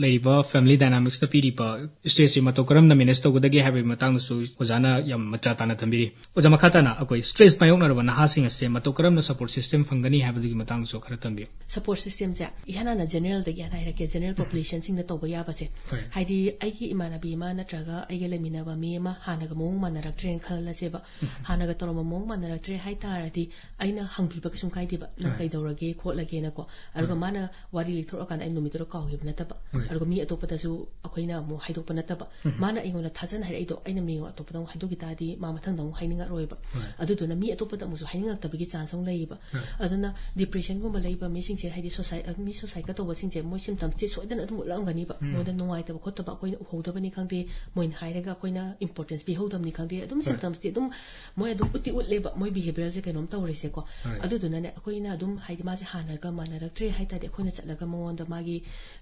ꯂꯩꯔꯤꯕ ꯐꯦꯃꯤꯂꯤ ꯗꯥꯏꯅꯥꯃꯤꯛꯁꯇ ꯄꯤꯔꯤꯕ ꯁ꯭ꯇ꯭ꯔꯦꯁꯁꯤ ꯃꯇꯧ ꯀꯔꯝꯅ ꯃꯦꯅꯦꯖ ꯇꯧꯒꯗꯒꯦ ꯍꯥꯏꯕꯒꯤ ꯃꯇꯥꯡꯗꯁꯨ ꯑꯣꯖꯥꯅ ꯌꯥꯝ ꯃꯆꯥ ꯇꯥꯅ ꯊꯝꯕꯤꯔꯤ꯫ ꯑꯣꯖꯥ, ꯃꯈꯥ ꯇꯥꯅ ꯑꯩꯈꯣꯏ ꯁ꯭ꯇ꯭ꯔꯦꯁ ꯃꯥꯌꯣꯛꯅꯔꯕ ꯅꯍꯥꯁꯤꯡ ꯑꯁꯦ ꯃꯇꯧ ꯀꯔꯝꯅ ꯁꯄꯣꯔꯠ ꯁꯤꯁꯇꯦꯝ ꯐꯪꯒꯅꯤ ꯍꯥꯏꯕꯗꯨꯒꯤ ꯃꯇꯥꯡꯗꯁꯨ ꯈꯔ ꯊꯝꯕꯤꯌꯨ꯫ ꯁꯄꯣꯔꯠ ꯁꯤꯁꯇꯦꯝꯁꯦ ꯏꯍꯥꯟ ꯍꯥꯟꯅ ꯖꯦꯅꯔꯦꯜꯗꯒꯤ ꯍꯥꯟꯅ ꯍꯥꯏꯔꯛꯀꯦ, ꯖꯦꯅꯔꯦꯜ ꯎꯝ꯫ ꯄꯣꯄꯨꯂꯦꯁꯟꯁꯤꯡꯅ ꯇꯧꯕ ꯌꯥꯕꯁꯦ꯫ ꯍꯣꯏ꯫ ꯍꯥꯏꯗꯤ ꯑꯩꯒꯤ ꯏꯃꯥꯟꯅꯕꯤ ꯑꯃ ꯅꯠꯇ꯭ꯔꯒ ꯑꯩꯒ ꯂꯩꯃꯤꯟꯅꯕ ꯃꯤ ꯑꯃ ꯍꯥꯟꯅꯒ ꯃꯑꯣꯡ ꯃꯥꯟꯅꯔꯛꯇ꯭ꯔꯦꯅ ꯈꯜꯂꯁꯦꯕ꯫ ꯎꯝ꯫ ꯍꯥꯟꯅꯒ ꯇꯧꯔꯝꯕ ꯃꯑꯣꯡ ꯃꯥꯟꯅꯔꯛꯇ꯭ꯔꯦ ꯍꯥꯏ ꯇꯥꯔꯗꯤ ꯑꯩꯅ ꯍꯪꯕꯤꯕ ꯀꯩꯁꯨꯝ ꯀꯥꯏꯗꯦꯕ, "ꯅꯪ ꯍꯣꯏ꯫ ꯀꯩꯗꯧꯔꯒꯦ ꯈꯣꯠꯂꯒꯦꯅꯀꯣ?" ꯑꯗꯨꯒ ꯍꯣꯏ꯫ ꯃꯥꯅ ꯋꯥꯔꯤ ꯂꯤꯊꯣꯔꯛꯑꯀꯥꯟꯗ ꯑꯩ ꯅꯨꯃꯤꯠꯇꯨꯗ ꯀꯥꯎꯈꯤꯕ ꯅꯠꯇꯕ꯫ ꯍꯣꯏ꯫ ꯑꯗꯨꯒ ꯃꯤ ꯑꯇꯣꯞꯄꯗꯁꯨ ꯑꯩꯈꯣꯏꯅ ꯑꯃꯨꯛ ꯍꯥꯏꯗꯣꯛꯄ ꯅꯠꯇꯕ꯫ ꯎꯝ꯫ ꯃꯥꯅ ꯑꯩꯉꯣꯟꯗ ꯊꯥꯖꯅ ꯍꯥꯏꯔꯛꯏꯗꯣ ꯑꯩꯅ ꯃꯤ ꯑꯇꯣꯞꯄꯗ ꯑꯃꯨꯛ ꯍꯥꯏꯗꯣꯛꯈꯤ ꯇꯥꯔꯗꯤ ꯃꯥ ꯃꯊꯪꯗ ꯑꯃꯨꯛ ꯍꯥꯏꯅꯤꯡꯉꯛꯑꯔꯣꯏꯕ꯫ ꯍꯣꯏ꯫ ꯑꯗꯨꯗꯨꯅ ꯃꯤ ꯑꯇꯣꯞꯄꯗ ꯑꯃꯨꯛꯁꯨ ꯍꯥꯏꯅꯤꯡꯉꯛꯇꯕꯒꯤ ꯆꯥꯟꯁ ꯑꯃꯨꯛ ꯂꯩꯌꯦꯕ꯫ ꯍꯣꯏ꯫ ꯑꯗꯨꯅ ꯗꯤꯄ꯭ꯔꯦꯁꯟꯒꯨꯝꯕ ꯂꯩꯕ ꯃꯤꯁꯤꯡꯁꯦ, ꯍꯥꯏꯗꯤ ꯁꯨꯁꯥꯏ-, ꯃꯤ ꯁꯨꯁꯥꯏꯗꯀ ꯇꯧꯕꯁꯤꯡꯁꯦ, ꯃꯣꯏ ꯁꯤꯝꯇꯝꯁꯇꯤ ꯁꯣꯏꯗꯅ ꯑꯗꯨꯝ ꯎꯠꯂꯛꯑꯝꯒꯅꯤꯕ꯫ ꯎꯝ꯫ ꯃꯣꯏꯗ ꯅꯨꯡꯉꯥꯏꯇꯕ ꯈꯣꯠꯇꯕ ꯑꯩꯈꯣꯏꯅ ꯎꯍꯧꯗꯕꯅꯤ ꯈꯪꯗꯦ, ꯃꯣꯏꯅ ꯍꯥꯏꯔꯒ ꯑꯩꯈꯣꯏꯅ ꯏꯝꯄꯣꯔꯇꯦꯟꯁ ꯄꯤꯍꯧꯗꯕꯅꯤ ꯈꯪꯗꯦ, ꯑꯗꯨꯝ ꯍꯣꯏ꯫ ꯁꯤꯝꯇꯝꯁꯇꯤ ꯑꯗꯨꯝ ꯃꯣꯏ ꯑꯗꯨꯝ ꯎꯠꯇꯤ ꯎꯠꯂꯦꯕ, ꯃꯣꯏ ꯕꯤꯍꯦꯕꯤꯌꯔꯁꯦ ꯀꯩꯅꯣꯝ ꯇꯧꯔꯦꯁꯦꯀꯣ꯫ ꯍꯣꯏ꯫ ꯑꯗꯨꯗꯨꯅꯅꯦ, ꯑꯩꯈꯣꯏꯅ ꯑꯗꯨꯝ, ꯍꯥꯏꯗꯤ, ꯃꯥꯁꯦ ꯍꯥꯟꯅꯒ ꯃꯥꯟꯅꯔꯛꯇ꯭ꯔꯦ ꯍꯥꯏ ꯇꯥꯔꯗꯤ, ꯑꯩꯈꯣꯏꯅ ꯆꯠꯂꯒ ꯃꯉꯣꯟꯗ ꯃꯥꯒꯤ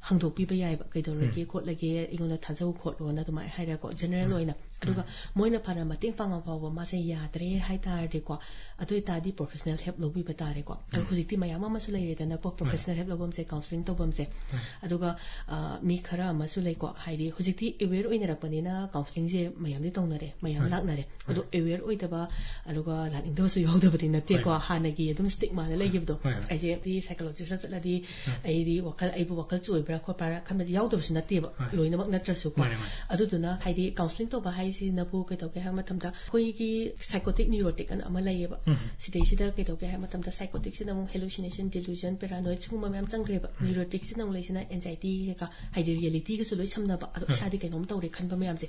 ꯍꯪꯗꯣꯛꯄꯤꯕ ꯌꯥꯏꯕ, "ꯀꯩꯗꯧꯔꯒꯦ ꯎꯝ꯫ ꯈꯣꯠꯂꯒꯦ, ꯑꯩꯉꯣꯟꯗ ꯊꯥꯖꯧ ꯈꯣꯠꯂꯣꯅ" ꯑꯗꯨꯃꯥꯏꯅ ꯍꯥꯏꯔꯒꯀꯣ, ꯖꯦꯅꯔꯦꯜ ꯎꯝ꯫ ꯑꯣꯏꯅ꯫ ꯑꯗꯨꯒ ꯎꯝ꯫ ꯃꯣꯏꯅ ꯐꯅ ꯃꯇꯦꯡ ꯄꯥꯡꯉ ꯐꯥꯎꯕ ꯃꯥꯁꯦ ꯌꯥꯗ꯭ꯔꯦ ꯍꯥꯏ ꯇꯥꯔꯗꯤꯀꯣ, ꯑꯗꯨ ꯑꯣꯏ ꯇꯥꯔꯗꯤ ꯄ꯭ꯔꯣꯐꯦꯁꯅꯦꯜ ꯍꯦꯜꯞ ꯂꯧꯕꯤꯕ ꯇꯥꯔꯦꯀꯣ꯫ ꯑꯗꯣ ꯎꯝ꯫ ꯍꯧꯖꯤꯛꯇꯤ ꯃꯌꯥꯝ ꯑꯃꯁꯨ ꯂꯩꯔꯦꯗꯅꯀꯣ, ꯎꯝ꯫ ꯄ꯭ꯔꯣꯐꯦꯁꯅꯦꯜ ꯍꯦꯜꯞ ꯂꯧꯐꯝꯁꯦ, ꯀꯥꯎꯟꯁꯤꯂꯤꯡ ꯇꯧꯐꯝꯁꯦ꯫ ꯎꯝ꯫ ꯑꯗꯨꯒ, ꯑ, ꯃꯤ ꯈꯔ ꯑꯃꯁꯨ ꯂꯩꯀꯣ, ꯍꯥꯏꯗꯤ ꯍꯧꯖꯤꯛꯇꯤ ꯑꯦꯋꯦꯌꯔ ꯑꯣꯏꯅꯔꯛꯄꯅꯤꯅ ꯀꯥꯎꯟꯁꯤꯂꯤꯡꯁꯦ ꯃꯌꯥꯝꯗꯤ ꯇꯧꯅꯔꯦ, ꯃꯌꯥꯝ ꯍꯣꯏ꯫ ꯂꯥꯛꯅꯔꯦ꯫ ꯑꯗꯣ ꯍꯣꯏ꯫ ꯑꯦꯋꯦꯌꯔ ꯑꯣꯏꯗꯕ, ꯑꯗꯨꯒ ꯂꯥꯛꯅꯤꯡꯗꯕꯁꯨ ꯌꯥꯎꯗꯕꯗꯤ ꯅꯠꯇꯦꯀꯣ, ꯍꯣꯏ꯫ ꯍꯥꯟꯅꯒꯤ ꯑꯗꯨꯝ ꯁ꯭ꯇꯤꯛꯃꯥꯗ ꯂꯩꯈꯤꯕꯗꯣ꯫ ꯍꯣꯏ, ꯍꯣꯏ꯫ ꯑꯩꯁꯦ ꯗꯤ ꯁꯥꯏꯀꯣꯂꯣꯖꯤꯁꯇ ꯆꯠꯂꯗꯤ ꯍꯣꯏ꯫ ꯑꯩꯗꯤ ꯋꯥꯈꯜ, ꯑꯩꯕꯨ ꯋꯥꯈꯜ ꯆꯣꯏꯕ꯭ꯔꯥ ꯈꯣꯠꯄ꯭ꯔꯥ ꯈꯟꯕꯗꯤ ꯌꯥꯎꯗꯕꯁꯨ ꯅꯠꯇꯦꯕ, ꯍꯣꯏ꯫ ꯂꯣꯏꯅꯃꯛ ꯅꯠꯇ꯭ꯔꯁꯨꯀꯣ꯫ ꯃꯥꯅꯦ, ꯃꯥꯅꯦ꯫ ꯑꯗꯨꯗꯨꯅ ꯍꯥꯏꯗꯤ ꯀꯥꯎꯟꯁꯤꯂꯤꯡ ꯇꯧꯕ ꯍꯥꯏ ꯁꯤꯅꯕꯨ ꯀꯩꯗꯧꯒꯦ ꯍꯥꯏꯕ ꯃꯇꯝꯗ ꯑꯩꯈꯣꯏꯒꯤ psychotic neurotic ꯑꯅ ꯑꯃ ꯂꯩꯌꯦꯕ꯫ ꯁꯤꯗꯩꯁꯤꯗ ꯀꯩꯗꯧꯒꯦ ꯍꯥꯏꯕ ꯃꯇꯝꯗ psychotic ꯁꯤꯅ ꯑꯃꯨꯛ hallucination, delusion, paranoid ꯁꯤꯒꯨꯝꯕ ꯃꯌꯥꯝ ꯆꯪꯈ꯭ꯔꯦꯕ꯫ Neurotic ꯁꯤꯅ ꯑꯃꯨꯛ ꯂꯩꯁꯤꯅ anxiety ꯀꯩꯀꯥ, ꯍꯥꯏꯗꯤ reality ꯒꯁꯨ ꯂꯣꯏ ꯁꯝꯅꯕ, ꯑꯗꯣ ꯏꯁꯥꯗꯤ ꯀꯩꯅꯣꯝ ꯇꯧꯔꯦ ꯈꯟꯕ ꯃꯌꯥꯝꯁꯦ꯫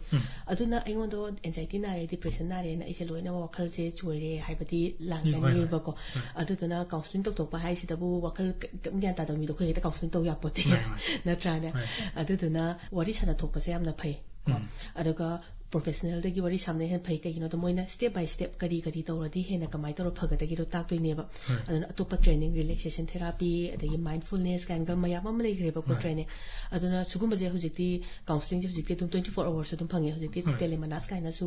ꯑꯗꯨꯅ ꯑꯩꯉꯣꯟꯗ anxiety ꯅꯥꯔꯦ, depression ꯅꯥꯔꯦꯅ ꯑꯩꯁꯦ ꯂꯣꯏꯅꯃꯛ ꯋꯥꯈꯜꯁꯦ ꯆꯣꯏꯔꯦ ꯍꯥꯏꯕꯗꯤ ꯂꯥꯟꯒꯅꯤꯕꯀꯣ꯫ ꯑꯗꯨꯗꯨꯅ counselling ꯇꯧꯊꯣꯛꯄ ꯍꯥꯏꯁꯤꯗꯕꯨ ꯋꯥꯈꯜ ꯀꯩꯝ ꯒ꯭ꯌꯥꯟ ꯇꯥꯗꯕ ꯃꯤꯗꯣ ꯑꯩꯈꯣꯏ ꯍꯦꯛꯇ counselling ꯇꯧ ꯌꯥꯄꯣꯠꯇꯦ꯫ ꯅꯠꯇ꯭ꯔꯥꯅꯦ? ꯑꯗꯨꯗꯨꯅ ꯋꯥꯔꯤ ꯁꯥꯟꯅꯊꯣꯛꯄꯁꯦ ꯌꯥꯝꯅ ꯐꯩ ꯀꯣ꯫ ꯑꯗꯨꯒ professional ꯗꯒꯤ ꯋꯥꯔꯤ ꯁꯥꯟꯅꯕꯅ ꯍꯦꯟꯅ ꯐꯩ꯫ ꯀꯩꯒꯤꯅꯣꯗ ꯃꯣꯏꯅ step by step ꯀꯔꯤ ꯀꯔꯤ ꯇꯧꯔꯗꯤ ꯍꯦꯟꯅ ꯀꯃꯥꯏꯅ ꯇꯧꯔ ꯐꯒꯗꯒꯦꯗꯣ ꯇꯥꯛꯇꯣꯏꯅꯦꯕ꯫ ꯑꯗꯨꯅ ꯑꯇꯣꯞꯄ training, relaxation therapy, ꯑꯗꯒꯤ mindfulness ꯀꯥꯏꯅꯒ ꯃꯌꯥꯝ ꯑꯃ ꯂꯩꯈ꯭ꯔꯦꯕꯀꯣ, training꯫ ꯑꯗꯨꯅ ꯁꯤꯒꯨꯝꯕꯁꯦ ꯍꯧꯖꯤꯛꯇꯤ counselling ꯁꯦ ꯍꯧꯖꯤꯛꯇꯤ ꯑꯗꯨꯝ twenty four hours ꯑꯗꯨꯝ ꯐꯪꯉꯦ꯫ ꯍꯧꯖꯤꯛꯇꯤ telemedicine ꯀꯥꯏꯅꯁꯨ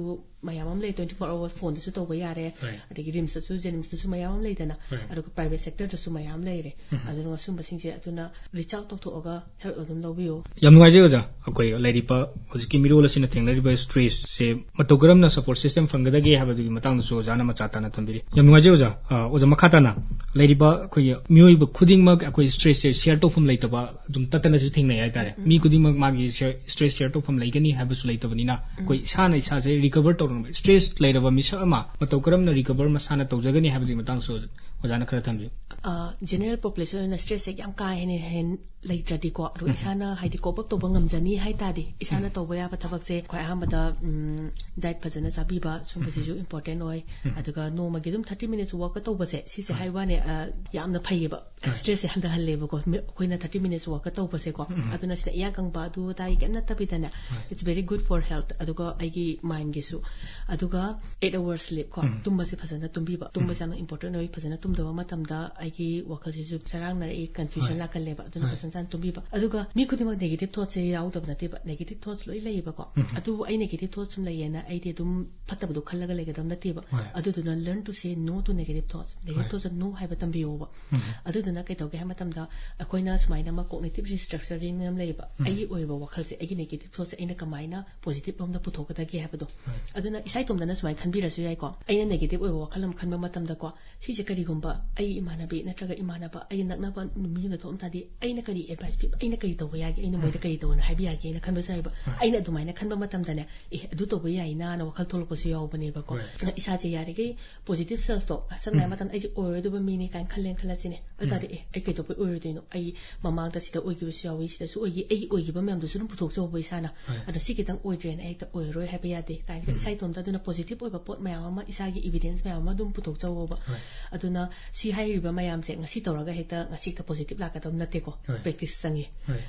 ꯃꯌꯥꯝ ꯑꯃ ꯂꯩ, twenty four hours phone ꯗꯁꯨ ꯇꯧꯕ ꯌꯥꯔꯦ꯫ ꯑꯗꯒꯤ RIMS ꯇꯁꯨ, JNIMS ꯇꯁꯨ ꯃꯌꯥꯝ ꯑꯃ ꯂꯩꯗꯅ꯫ ꯑꯗꯨꯒ private sector ꯗꯁꯨ ꯃꯌꯥꯝ ꯂꯩꯔꯦ꯫ ꯑꯗꯨꯅ ꯁꯨꯝꯕꯁꯤꯡꯁꯦ ꯑꯗꯨꯅ reach out ꯇꯧꯊꯣꯛꯑꯒ help ꯑꯗꯨꯝ ꯂꯧꯕꯤꯌꯨ꯫ ꯌꯥꯝ ꯅꯨꯡꯉꯥꯏꯖꯩ ꯑꯣꯖꯥ, ꯑꯩꯈꯣꯏ ꯂꯩꯔꯤꯕ ꯍꯧꯖꯤꯛꯀꯤ ꯃꯤꯔꯣꯜ ꯑꯁꯤꯅ ꯊꯦꯡꯅꯔꯤꯕ stress ꯁꯦ ꯃꯇꯧ ꯀꯔꯝꯅ support system ꯐꯪꯒꯗꯒꯦ ꯍꯥꯏꯕꯗꯨꯒꯤ ꯃꯇꯥꯡꯗꯁꯨ ꯑꯣꯖꯥꯅ ꯃꯆꯥ ꯇꯥꯅ ꯊꯝꯕꯤꯔꯤ꯫ ꯌꯥꯝ ꯅꯨꯡꯉꯥꯏꯖꯩ ꯑꯣꯖꯥ꯫ ꯑ, ꯑꯣꯖꯥ, ꯃꯈꯥ ꯇꯥꯅ ꯂꯩꯔꯤꯕ ꯑꯩꯈꯣꯏꯒꯤ ꯃꯤꯑꯣꯏꯕ ꯈꯨꯗꯤꯡꯃꯛ ꯑꯩꯈꯣꯏ stress ꯁꯦ share ꯇꯧꯐꯝ ꯂꯩꯇꯕ, ꯑꯗꯨꯝ ꯇꯠꯇꯅꯁꯨ ꯊꯦꯡꯅꯩ ꯍꯥꯏꯇꯥꯔꯦ꯫ ꯃꯤ ꯈꯨꯗꯤꯡꯃꯛ ꯃꯥꯒꯤ share, stress share ꯇꯧꯐꯝ ꯂꯩꯒꯅꯤ ꯍꯥꯏꯕꯁꯨ ꯂꯩꯇꯕꯅꯤꯅ, ꯑꯩꯈꯣꯏ ꯏꯁꯥꯅ ꯏꯁꯥꯁꯦ recover ꯇꯧꯅꯕ, stress ꯂꯩꯔꯕ ꯃꯤꯁꯛ ꯑꯃ ꯃꯇꯧ ꯀꯔꯝꯅ recover ꯃꯁꯥꯅ ꯇꯧꯖꯒꯅꯤ ꯍꯥꯏꯕꯗꯨꯒꯤ ꯃꯇꯥꯡꯁꯨ ꯑꯣꯖꯥꯅ ꯈꯔ ꯊꯝꯕꯤꯌꯨ꯫ ꯑ, general population ꯑꯣꯏꯅ stress ꯁꯦ ꯌꯥꯝ ꯀꯥ ꯍꯦꯟꯅ ꯍꯦꯟ-, ꯂꯩꯇ꯭ꯔꯗꯤꯀꯣ, ꯑꯗꯨꯒ ꯏꯁꯥꯅ ꯍꯥꯏꯗꯤ cope up ꯇꯧꯕ ꯉꯝꯖꯅꯤ ꯍꯥꯏ ꯇꯥꯔꯗꯤ, ꯏꯁꯥꯅ ꯇꯧꯕ ꯌꯥꯕ ꯊꯕꯛꯁꯦ ꯈ꯭ꯋꯥꯏ ꯑꯍꯥꯟꯕꯗ, ꯎꯝ, diet ꯐꯖꯅ ꯆꯥꯕꯤꯕ, ꯁꯨꯝꯕꯁꯤꯁꯨ important ꯑꯣꯏ꯫ ꯑꯗꯨꯒ ꯅꯣꯡꯃꯒꯤ ꯑꯗꯨꯝ thirty minutes walk ꯇꯧꯕꯁꯦ, ꯁꯤꯁꯦ ꯍꯥꯏ ꯋꯥꯅꯦ, ꯑ, ꯌꯥꯝꯅ ꯐꯩꯌꯦꯕ꯫ Stress ꯁꯦ ꯍꯟꯊꯍꯜꯂꯦꯕꯀꯣ, ꯃꯤ-, ꯑꯩꯈꯣꯏꯅ thirty minutes walk ꯇꯧꯕꯁꯦꯀꯣ꯫ ꯑꯗꯨꯅ ꯁꯤꯗ ꯏꯌꯥꯡ ꯀꯪꯕ ꯑꯗꯨ ꯑꯗꯥꯒꯤ ꯀꯩꯝ ꯅꯠꯇꯕꯤꯗꯅꯦ, it's very good for health꯫ ꯑꯗꯨꯒ ꯑꯩꯒꯤ mind ꯒꯤꯁꯨ꯫ ꯑꯗꯨꯒ eight hours sleep ꯀꯣ, ꯇꯨꯝꯕꯁꯦ ꯐꯖꯅ ꯇꯨꯝꯕꯤꯕ, ꯇꯨꯝꯕꯁꯦ ꯌꯥꯝꯅ important ꯑꯣꯏ꯫ ꯐꯖꯅ ꯇꯨꯝꯗꯕ ꯃꯇꯝꯗ ꯑꯩꯒꯤ ꯋꯥꯈꯜꯁꯤꯁꯨ ꯆꯔꯥꯡꯅꯔꯛꯏ, confusion ꯂꯥꯛꯀꯜꯂꯦꯕ꯫ ꯑꯗꯨꯅ ꯐꯖꯅ ꯆꯥꯅ ꯇꯨꯝꯕꯤꯕ꯫ ꯑꯗꯨꯒ ꯃꯤ ꯈꯨꯗꯤꯡꯃꯛ negative thought ꯁꯦ ꯌꯥꯎꯗꯕ ꯅꯠꯇꯦꯕ, negative thoughts ꯂꯣꯏ ꯂꯩꯌꯦꯕꯀꯣ꯫ ꯑꯗꯨꯕꯨ ꯑꯩ negative thoughts ꯁꯨꯝ ꯂꯩꯌꯦꯅ ꯑꯩꯗꯤ ꯑꯗꯨꯝ ꯐꯠꯇꯕꯗꯣ ꯈꯜꯂꯒ ꯂꯩꯒꯗꯕ ꯅꯠꯇꯦꯕ꯫ ꯑꯗꯨꯗꯨꯅ learn to say no to negative thoughts꯫ Negative thoughts ꯇ no ꯍꯥꯏꯕ ꯇꯝꯕꯤꯌꯣꯕ꯫ ꯑꯗꯨꯗꯨꯅ ꯀꯩꯗꯧꯒꯦ ꯍꯥꯏꯕ ꯃꯇꯝꯗ, ꯑꯩꯈꯣꯏꯅ ꯁꯨꯃꯥꯏꯅ ꯑꯃ cognitive restructuring ꯑꯃ ꯂꯩꯌꯦꯕ꯫ ꯑꯩꯒꯤ ꯑꯣꯏꯕ ꯋꯥꯈꯜꯁꯦ, ꯑꯩꯒꯤ negative thoughts ꯁꯦ ꯑꯩꯅ ꯀꯃꯥꯏꯅ positive ꯂꯣꯝꯗ ꯄꯨꯊꯣꯛꯀꯗꯒꯦ ꯍꯥꯏꯕꯗꯣ꯫ ꯑꯗꯨꯅ ꯏꯁꯥ ꯏꯇꯣꯝꯇꯅ ꯁꯨꯃꯥꯏꯅ ꯈꯟꯕꯤꯔꯁꯨ ꯌꯥꯏꯀꯣ꯫ ꯑꯩꯅ negative ꯑꯣꯏꯕ ꯋꯥꯈꯜ ꯑꯃ ꯈꯟꯕ ꯃꯇꯝꯗꯀꯣ, ꯁꯤꯁꯦ ꯀꯔꯤꯒꯨꯝꯕ ꯑꯩ ꯏꯃꯥꯟꯅꯕꯤ ꯅꯠꯇ꯭ꯔꯒ ꯏꯃꯥꯟꯅꯕ, ꯑꯩ ꯅꯛꯅꯕ ꯃꯤ ꯑꯃꯗ ꯊꯣꯛꯑꯝ ꯇꯥꯔꯗꯤ, ꯑꯩꯅ ꯀꯔꯤ ꯑꯦꯗꯚꯥꯏꯁ ꯄꯤꯕ, ꯑꯩꯅ ꯀꯔꯤ ꯇꯧꯕ ꯌꯥꯒꯦ, ꯑꯩꯅ ꯃꯣꯏꯗ ꯀꯔꯤ ꯇꯧꯑꯣꯅ ꯍꯥꯏꯕ ꯌꯥꯒꯦꯅ ꯈꯟꯕꯁꯨ ꯌꯥꯏꯕ꯫ ꯑꯩꯅ ꯑꯗꯨꯃꯥꯏꯅ ꯈꯟꯕ ꯃꯇꯝꯗꯅꯦ, "ꯑꯦ, ꯑꯗꯨ ꯇꯧꯕ ꯌꯥꯏꯅꯥꯅ" ꯋꯥꯈꯜ ꯊꯣꯛꯂꯛꯄꯁꯨ ꯌꯥꯎꯕꯅꯦꯕꯀꯣ꯫ ꯏꯁꯥꯁꯦ ꯌꯥꯔꯤꯈꯩ ꯄꯣꯖꯤꯇꯤꯚ ꯁꯦꯜꯐꯇꯣ, ꯁꯝꯅ ꯍꯥꯏꯔꯕ ꯃꯇꯝꯗ, "ꯑꯩꯁꯦ ꯑꯣꯏꯔꯣꯏꯗꯕ ꯃꯤꯅꯤ" ꯀꯥꯏꯅ ꯈꯜꯂꯦꯅ ꯈꯜꯂꯁꯤꯅꯦ꯫ ꯑꯗꯨ ꯇꯥꯔꯗꯤ, "ꯑꯦ, ꯑꯩ ꯀꯩꯗꯧꯕꯩ ꯑꯣꯏꯔꯣꯏꯗꯣꯏꯅꯣ? ꯑꯩ ꯃꯃꯥꯡꯗ ꯁꯤꯗ ꯑꯣꯏꯈꯤꯕꯁꯨ ꯌꯥꯎꯏ, ꯁꯤꯗꯁꯨ ꯑꯣꯏꯈꯤ, ꯑꯩꯒꯤ ꯑꯣꯏꯈꯤꯕ ꯃꯌꯥꯝꯗꯨꯁꯨ ꯑꯗꯨꯝ ꯄꯨꯊꯣꯛꯆꯍꯧꯕ ꯏꯁꯥꯅ꯫ ꯑꯗꯣ ꯁꯤ ꯈꯤꯇꯪ ꯑꯣꯏꯗ꯭ꯔꯦꯅ ꯍꯦꯛꯇ ꯑꯣꯏꯔꯔꯣꯏ ꯍꯥꯏꯕ ꯌꯥꯗꯦ" ꯀꯥꯏꯅ ꯏꯁꯥ ꯏꯇꯣꯝꯇ, ꯑꯗꯨꯅ ꯄꯣꯖꯤꯇꯤꯚ ꯑꯣꯏꯕ ꯄꯣꯠ ꯃꯌꯥꯝ ꯑꯃ, ꯏꯁꯥꯒꯤ ꯏꯚꯤꯗꯦꯟꯁ ꯃꯌꯥꯝ ꯑꯃ ꯑꯗꯨꯝ ꯄꯨꯊꯣꯛꯆꯍꯧꯕ꯫ ꯑꯗꯨꯅ ꯁꯤ ꯍꯥꯏꯔꯤꯕ ꯃꯌꯥꯝꯁꯦ ꯉꯁꯤ ꯇꯧꯔꯒ ꯍꯦꯛꯇ ꯉꯁꯤ ꯍꯦꯛꯇ ꯄꯣꯖꯤꯇꯤꯚ ꯂꯥꯛꯀꯗꯕ ꯅꯠꯇꯦꯀꯣ꯫ ꯄ꯭ꯔꯦꯛꯇꯤꯁ ꯆꯪꯉꯤ꯫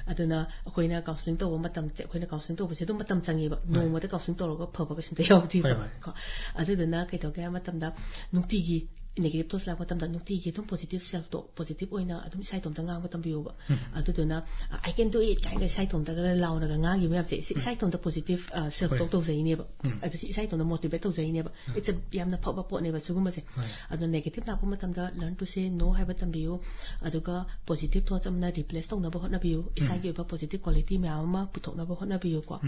ꯑꯗꯨꯅ ꯑꯩꯈꯣꯏꯅ ꯀꯥꯎꯟꯁꯤꯂꯤꯡ ꯇꯧꯕ ꯃꯇꯝꯁꯦ, ꯑꯩꯈꯣꯏꯅ ꯀꯥꯎꯟꯁꯤꯂꯤꯡ ꯇꯧꯕꯁꯦ ꯑꯗꯨꯝ ꯃꯇꯝ ꯆꯪꯉꯦꯕ꯫ ꯅꯣꯡꯃꯗ ꯀꯥꯎꯟꯁꯤꯂꯤꯡ ꯇꯧꯔꯒ ꯐꯕ ꯀꯩꯁꯨꯝꯇ ꯌꯥꯎꯗꯦꯕ꯫ ꯀꯣ꯫ ꯑꯗꯨꯗꯨꯅ ꯀꯩꯗꯧꯒꯦ ꯍꯥꯏꯕ ꯃꯇꯝꯗ, ꯅꯨꯡꯇꯤꯒꯤ ꯅꯦꯒꯦꯇꯤꯚ ꯊꯣꯠꯁ ꯂꯥꯛꯄ ꯃꯇꯝꯗ, ꯅꯨꯡꯇꯤꯒꯤ ꯑꯗꯨꯝ ꯄꯣꯖꯤꯇꯤꯚ ꯁꯦꯜꯐ ꯇꯣꯛ, ꯄꯣꯖꯤꯇꯤꯚ ꯑꯣꯏꯅ ꯑꯗꯨꯝ ꯏꯁꯥ ꯏꯇꯣꯝꯇ ꯉꯥꯡꯕ ꯇꯝꯕꯤꯌꯣꯕ꯫ ꯑꯗꯨꯗꯨꯅ, "I can do it" ꯀꯥꯏꯅ ꯏꯁꯥ ꯏꯇꯣꯝꯇꯒ ꯂꯥꯎꯅꯒ ꯉꯥꯡꯈꯤꯕ ꯃꯌꯥꯝꯁꯦ, ꯁꯤ ꯏꯁꯥ ꯏꯇꯣꯝꯇ ꯄꯣꯖꯤꯇꯤꯚ ꯁꯦꯜꯐ ꯇꯣꯛ ꯇꯧꯖꯩꯅꯦꯕ꯫ ꯑꯗ ꯁꯤ ꯏꯁꯥ ꯏꯇꯣꯝꯇ ꯃꯣꯇꯤꯚꯦꯠ ꯇꯧꯖꯩꯅꯦꯕ꯫ It's a ꯌꯥꯝꯅ ꯐꯕ ꯄꯣꯠꯅꯦꯕ ꯁꯤꯒꯨꯝꯕꯁꯦ꯫ ꯑꯗꯣ ꯅꯦꯒꯦꯇꯤꯚ ꯂꯥꯛꯄ ꯃꯇꯝꯗ learn to say no ꯍꯥꯏꯕ ꯇꯝꯕꯤꯌꯨ꯫ ꯑꯗꯨꯒ ꯄꯣꯖꯤꯇꯤꯚ ꯊꯣꯠꯁ ꯑꯃꯅ ꯔꯤꯄ꯭ꯂꯦꯁ ꯇꯧꯅꯕ ꯍꯣꯠꯅꯕꯤꯌꯨ꯫ ꯏꯁꯥꯒꯤ ꯑꯣꯏꯕ ꯄꯣꯖꯤꯇꯤꯚ ꯀ꯭ꯋꯥꯂꯤꯇꯤ ꯃꯌꯥꯝ ꯑꯃ ꯄꯨꯊꯣꯛꯅꯕ ꯍꯣꯠꯅꯕꯤꯌꯨꯀꯣ꯫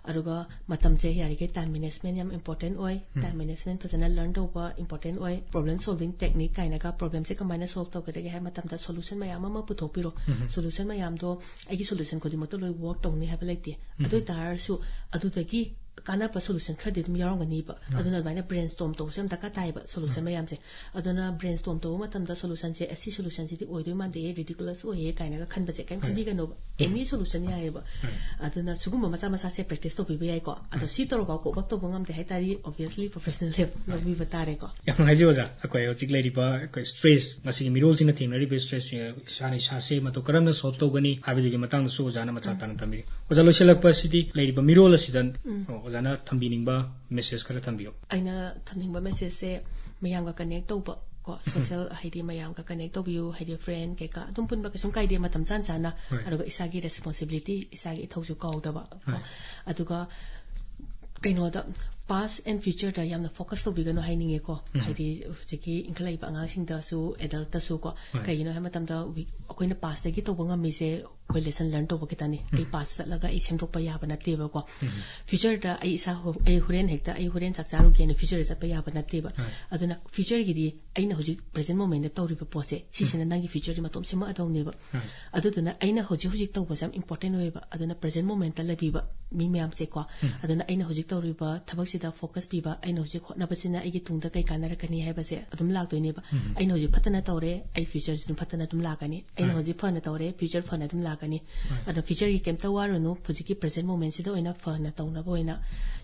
ꯑꯗꯨꯒ ꯃꯇꯝꯁꯦ ꯌꯥꯔꯤꯈꯩ ꯇꯥꯏꯝ ꯃꯦꯅꯦꯖꯃꯦꯟ ꯌꯥꯝ ꯏꯝꯄꯣꯔꯇꯦꯟ ꯑꯣꯏ꯫ ꯇꯥꯏꯝ ꯃꯦꯅꯦꯖꯃꯦꯟ ꯐꯖꯅ ꯂꯔꯟ ꯇꯧꯕ ꯏꯝꯄꯣꯔꯇꯦꯟ ꯑꯣꯏ꯫ ꯄ꯭ꯔꯣꯕ꯭ꯂꯦꯝ ꯁꯣꯜꯚꯤꯡ ꯇꯦꯛꯅꯤꯛ ꯀꯥꯏꯅꯒ, ꯄ꯭ꯔꯣꯕ꯭ꯂꯦꯝꯁꯦ ꯀꯃꯥꯏꯅ ꯁꯣꯜꯚ ꯇꯧꯒꯗꯒꯦ ꯍꯥꯏꯕ ꯃꯇꯝꯗ ꯁꯣꯂꯨꯁꯟ ꯃꯌꯥꯝ ꯑꯃ ꯄꯨꯊꯣꯛꯄꯤꯔꯣ꯫ ꯁꯣꯂꯨꯁꯟ ꯃꯌꯥꯝꯗꯣ ꯑꯩꯒꯤ ꯁꯣꯂꯨꯁꯟ ꯈꯨꯗꯤꯡꯃꯛꯇ ꯂꯣꯏ ꯋꯥꯔꯛ ꯇꯧꯅꯤ ꯍꯥꯏꯕ ꯂꯩꯇꯦ꯫ ꯑꯗꯨ ꯑꯣꯏ ꯇꯥꯔꯁꯨ ꯑꯗꯨꯗꯒꯤ ꯀꯥꯟꯅꯕ ꯁꯣꯂꯨꯁꯟ ꯈꯔꯗꯤ ꯑꯗꯨꯝ ꯌꯥꯎꯔꯝꯒꯅꯤꯕ꯫ ꯑꯗꯨꯅ ꯑꯗꯨꯃꯥꯏꯅ ꯕ꯭ꯔꯦꯟ ꯁ꯭ꯇꯣꯔꯝ ꯇꯧꯕꯁꯦ ꯌꯥꯝ ꯗꯔꯀꯥꯔ ꯇꯥꯏꯌꯦꯕ, ꯁꯣꯂꯨꯁꯟ ꯃꯌꯥꯝꯁꯦ꯫ ꯑꯗꯨꯅ ꯕ꯭ꯔꯦꯟ ꯁ꯭ꯇꯣꯔꯝ ꯇꯧꯕ ꯃꯇꯝꯗ ꯁꯣꯂꯨꯁꯟꯁꯦ, "ꯑꯁꯤ ꯁꯣꯂꯨꯁꯟꯁꯤꯗꯤ ꯑꯣꯏꯗꯣꯏ ꯃꯥꯟꯗꯦ, ꯔꯤꯗꯤꯀꯨꯂꯁ ꯑꯣꯏꯌꯦ" ꯀꯥꯏꯅꯒ ꯈꯟꯕꯁꯦ ꯀꯩꯝ ꯈꯟꯕꯤꯒꯅꯣꯕ꯫ ꯑꯦꯅꯤ ꯁꯣꯂꯨꯁꯟ ꯌꯥꯏꯌꯦꯕ꯫ ꯑꯗꯨꯅ ꯁꯤꯒꯨꯝꯕ ꯃꯆꯥ ꯃꯆꯥꯁꯦ ꯄ꯭ꯔꯦꯛꯇꯤꯁ ꯇꯧꯕꯤꯕ ꯌꯥꯏꯀꯣ꯫ ꯑꯗꯣ ꯁꯤ ꯇꯧꯔꯐꯥꯎ ꯀꯣꯞ ꯑꯞ ꯇꯧꯕ ꯉꯝꯗꯦ ꯍꯥꯏ ꯇꯥꯔꯗꯤ, ꯑꯣꯕꯤꯌꯁꯂꯤ ꯄ꯭ꯔꯣꯐꯦꯁꯅꯦꯜ ꯍꯦꯜꯞ ꯂꯧꯕꯤꯕ ꯇꯥꯔꯦꯀꯣ꯫ ꯌꯥꯝ ꯅꯨꯡꯉꯥꯏꯖꯩ ꯑꯣꯖꯥ꯫ ꯑꯩꯈꯣꯏ ꯍꯧꯖꯤꯛ ꯂꯩꯔꯤꯕ ꯑꯩꯈꯣꯏ ꯁ꯭ꯇ꯭ꯔꯦꯁ, ꯉꯁꯤꯒꯤ ꯃꯤꯔꯣꯜꯁꯤꯅ ꯊꯦꯡꯅꯔꯤꯕ ꯁ꯭ꯇ꯭ꯔꯦꯁꯁꯦ ꯏꯁꯥꯅ ꯏꯁꯥꯁꯦ ꯃꯇꯧ ꯀꯔꯝꯅ ꯁꯣꯜꯚ ꯇꯧꯒꯅꯤ ꯍꯥꯏꯕꯗꯨꯒꯤ ꯃꯇꯥꯡꯗꯁꯨ ꯑꯣꯖꯥꯅ ꯃꯆꯥ ꯇꯥꯅ ꯊꯝꯕꯤꯔꯤ꯫ ꯑꯣꯖꯥ, ꯂꯣꯏꯁꯤꯜꯂꯛꯄꯁꯤꯗꯤ ꯂꯩꯔꯤꯕ ꯃꯤꯔꯣꯜ ꯑꯁꯤꯗ, ꯑꯣ, ꯑꯣꯖꯥꯅ ꯊꯝꯕꯤꯅꯤꯡꯕ ꯃꯦꯁꯦꯖ ꯈꯔ ꯊꯝꯕꯤꯌꯨ꯫ ꯑꯩꯅ ꯊꯝꯅꯤꯡꯕ ꯃꯦꯁꯦꯖꯁꯦ ꯃꯌꯥꯝꯒ ꯀꯅꯦꯛ ꯇꯧꯕ ꯀꯣ, ꯁꯣꯁꯦꯜ, ꯍꯥꯏꯗꯤ ꯃꯌꯥꯝꯒ ꯀꯅꯦꯛ ꯇꯧꯕꯤꯌꯨ, ꯍꯥꯏꯗꯤ ꯐ꯭ꯔꯦꯟ ꯀꯩꯀꯥ ꯑꯗꯨꯝ ꯄꯨꯟꯕ ꯀꯩꯁꯨꯝ ꯀꯥꯏꯗꯦ, ꯃꯇꯝ ꯆꯥꯟ ꯆꯥꯅ꯫ ꯑꯗꯨꯒ ꯏꯁꯥꯒꯤ ꯔꯦꯁꯄꯣꯟꯁꯤꯕꯤꯂꯤꯇꯤ, ꯏꯁꯥꯒꯤ ꯏꯊꯧꯁꯨ ꯀꯥꯎꯗꯕ ꯀꯣ꯫ ꯑꯗꯨꯒ ꯀꯩꯅꯣꯗ, Past and future ꯗ ꯌꯥꯝꯅ focus ꯇꯧꯕꯤꯒꯅꯨ ꯍꯥꯏꯅꯤꯡꯉꯦꯀꯣ꯫ ꯎꯝ꯫ ꯍꯥꯏꯗꯤ ꯍꯧꯖꯤꯛꯀꯤ ꯏꯟꯈꯠꯂꯛꯏꯕ ꯑꯉꯥꯡꯁꯤꯡꯗꯁꯨ, adult ꯇꯁꯨ ꯀꯣ꯫ ꯍꯣꯏ꯫ ꯀꯩꯒꯤꯅꯣ ꯍꯥꯏꯕ ꯃꯇꯝꯗ, we- ꯑꯩꯈꯣꯏꯅ past ꯇꯒꯤ ꯇꯧꯕ ꯉꯝꯃꯤꯁꯦ ꯑꯩꯈꯣꯏ lesson learn ꯇꯧꯕ ꯈꯤꯇꯪꯅꯤ꯫ ꯑꯩ ꯎꯝ꯫ Past ꯆꯠꯂꯒ ꯑꯩ ꯁꯦꯝꯗꯣꯛꯄ ꯌꯥꯕ ꯅꯠꯇꯦꯕꯀꯣ꯫ ꯎꯝ꯫ Future ꯗ ꯑꯩ ꯏꯁꯥ ꯍꯣ- ꯑꯩ ꯍꯣꯔꯦꯟ ꯍꯦꯛꯇ ꯑꯩ ꯍꯣꯔꯦꯟ ꯆꯥꯛ ꯆꯥꯔꯨꯒꯦꯅ future ꯗ ꯆꯠꯄ ꯌꯥꯕ ꯅꯠꯇꯦꯕ꯫ ꯍꯣꯏ꯫ ꯑꯗꯨꯅ future ꯒꯤꯗꯤ ꯑꯩꯅ ꯍꯧꯖꯤꯛ present moment ꯗ ꯇꯧꯔꯤꯕ ꯄꯣꯠꯁꯦ, ꯁꯤꯁꯤꯅ ꯎꯝ꯫ ꯅꯪꯒꯤ future ꯗꯤ ꯃꯇꯣꯝ ꯁꯦꯝꯃꯛꯑꯗꯧꯅꯦꯕ꯫ ꯍꯣꯏ꯫ ꯑꯗꯨꯗꯨꯅ ꯑꯩꯅ ꯍꯧꯖꯤꯛ ꯍꯧꯖꯤꯛ ꯇꯧꯕꯁꯦ ꯌꯥꯝ important ꯑꯣꯏꯌꯦꯕ꯫ ꯑꯗꯨꯅ present moment ꯇ ꯂꯩꯕꯤꯕ ꯃꯤ ꯃꯌꯥꯝꯁꯦꯀꯣ꯫ ꯎꯝ꯫ ꯑꯗꯨꯅ ꯑꯩꯅ ꯍꯧꯖꯤꯛ ꯇꯧꯔꯤꯕ ꯊꯕꯛꯁꯤꯗ focus ꯄꯤꯕ, ꯑꯩꯅ ꯍꯧꯖꯤꯛ ꯍꯣꯠꯅꯕꯁꯤꯅ ꯑꯩꯒꯤ ꯇꯨꯡꯗ ꯀꯩ ꯀꯥꯟꯅꯔꯛꯀꯅꯤ ꯍꯥꯏꯕꯁꯦ ꯑꯗꯨꯝ ꯂꯥꯛꯇꯣꯏꯅꯦꯕ꯫ ꯎꯝ꯫ ꯑꯩꯅ ꯍꯧꯖꯤꯛ ꯐꯠꯇꯅ ꯇꯧꯔꯦ, ꯑꯩ future ꯁꯨ ꯑꯗꯨꯝ ꯐꯠꯇꯅ ꯑꯗꯨꯝ ꯂꯥꯛꯀꯅꯤ꯫ ꯑꯩꯅ ꯍꯣꯏ꯫ ꯍꯧꯖꯤꯛ ꯐꯅ ꯇꯧꯔꯦ, future ꯐꯅ ꯑꯗꯨꯝ ꯂꯥꯛꯀꯅꯤ꯫ ꯍꯣꯏ꯫ ꯑꯗꯨꯅ future ꯒꯤ ꯀꯩꯝꯇ ꯋꯥꯔꯨꯅꯨ, ꯍꯧꯖꯤꯛꯀꯤ present moment ꯁꯤꯗ ꯑꯣꯏꯅ ꯐꯅ ꯇꯧꯅꯕ ꯑꯣꯏꯅ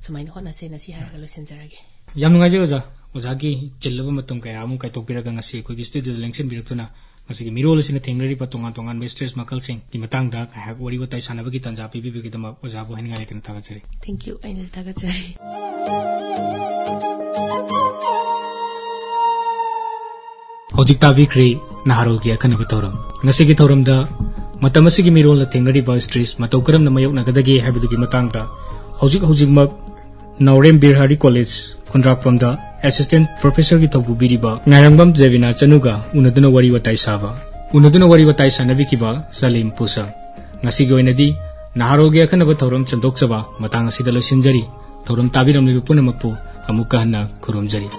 ꯁꯨꯃꯥꯏꯅ ꯍꯣꯠꯅꯁꯦꯅ ꯁꯤ ꯍꯥꯏꯔꯒ ꯂꯣꯏꯁꯤꯟꯖꯔꯒꯦ꯫ ꯌꯥꯝ ꯅꯨꯡꯉꯥꯏꯖꯩ ꯑꯣꯖꯥ, ꯑꯣꯖꯥꯒꯤ ꯆꯤꯜꯂꯕ ꯃꯇꯝ ꯀꯌꯥ ꯑꯃ ꯀꯥꯏꯊꯣꯛꯄꯤꯔꯒ ꯉꯁꯤ ꯑꯩꯈꯣꯏꯒꯤ studio ꯗ ꯂꯦꯡꯁꯤꯟꯕꯤꯔꯛꯇꯨꯅ ꯃꯁꯤꯒꯤ ꯃꯤꯔꯣꯜ ꯑꯁꯤꯅ ꯊꯦꯡꯅꯔꯤꯕ ꯇꯣꯉꯥꯟ ꯇꯣꯉꯥꯟꯕ stress ꯃꯈꯜꯁꯤꯡꯒꯤ ꯃꯇꯥꯡꯗ ꯉꯥꯏꯍꯥꯛ ꯋꯥꯔꯤ ꯋꯥꯇꯥꯏ ꯁꯥꯟꯅꯕꯒꯤ ꯇꯥꯟꯖꯥ ꯄꯤꯕꯤꯕꯒꯤꯗꯃꯛ ꯑꯣꯖꯥꯕꯨ ꯍꯥꯏꯅꯤꯡꯉꯥꯏ ꯂꯩꯇꯅ ꯊꯥꯒꯠꯆꯔꯤ꯫ Thank you, ꯑꯩꯅꯁꯨ ꯊꯥꯒꯠꯆꯔꯤ꯫ ꯍꯧꯖꯤꯛ ꯇꯥꯕꯤꯈ꯭ꯔꯦ ꯅꯍꯥꯔꯣꯜꯒꯤ ꯑꯈꯟꯅꯕ ꯊꯧꯔꯝ꯫ ꯉꯁꯤꯒꯤ ꯊꯧꯔꯝꯗ ꯃꯇꯝ ꯑꯁꯤꯒꯤ ꯃꯤꯔꯣꯜꯅ ꯊꯦꯡꯅꯔꯤꯕ stress ꯃꯇꯧ ꯀꯔꯝꯅ ꯃꯥꯌꯣꯛꯅꯒꯗꯒꯦ ꯍꯥꯏꯕꯗꯨꯒꯤ ꯃꯇꯥꯡꯗ ꯍꯧꯖꯤꯛ ꯍꯧꯖꯤꯛꯃꯛ ꯅꯥꯎꯔꯦꯝ ꯕꯤꯔ ꯍꯥꯔꯤ ꯀꯣꯂꯦꯖ ꯈꯨꯟꯗ꯭ꯔꯥꯛꯄꯝꯗ assistant professor ꯒꯤ ꯊꯧ ꯄꯨꯕꯤꯔꯤꯕ ꯉꯥꯏꯔꯪꯕꯝ ꯖꯦꯕꯤꯅꯥ ꯆꯅꯨꯒ ꯎꯅꯗꯨꯅ ꯋꯥꯔꯤ ꯋꯥꯇꯥꯏ ꯁꯥꯕ꯫ ꯎꯅꯗꯨꯅ ꯋꯥꯔꯤ ꯋꯥꯇꯥꯏ ꯁꯥꯟꯅꯕꯤꯈꯤꯕ ꯁꯂꯤꯝ ꯄꯨꯁꯥ꯫ ꯉꯁꯤꯒꯤ ꯑꯣꯏꯅꯗꯤ ꯅꯍꯥꯔꯣꯜꯒꯤ ꯑꯈꯟꯅꯕ ꯊꯧꯔꯝ ꯆꯟꯗꯣꯛꯆꯕ ꯃꯇꯥꯡ ꯑꯁꯤꯗ ꯂꯣꯏꯁꯤꯟꯖꯔꯤ꯫ ꯊꯧꯔꯝ ꯇꯥꯕꯤꯔꯝꯂꯤꯕ ꯄꯨꯝꯅꯃꯛꯄꯨ ꯑꯃꯨꯛꯀ ꯍꯟꯅ ꯈꯨꯔꯨꯝꯖꯔꯤ꯫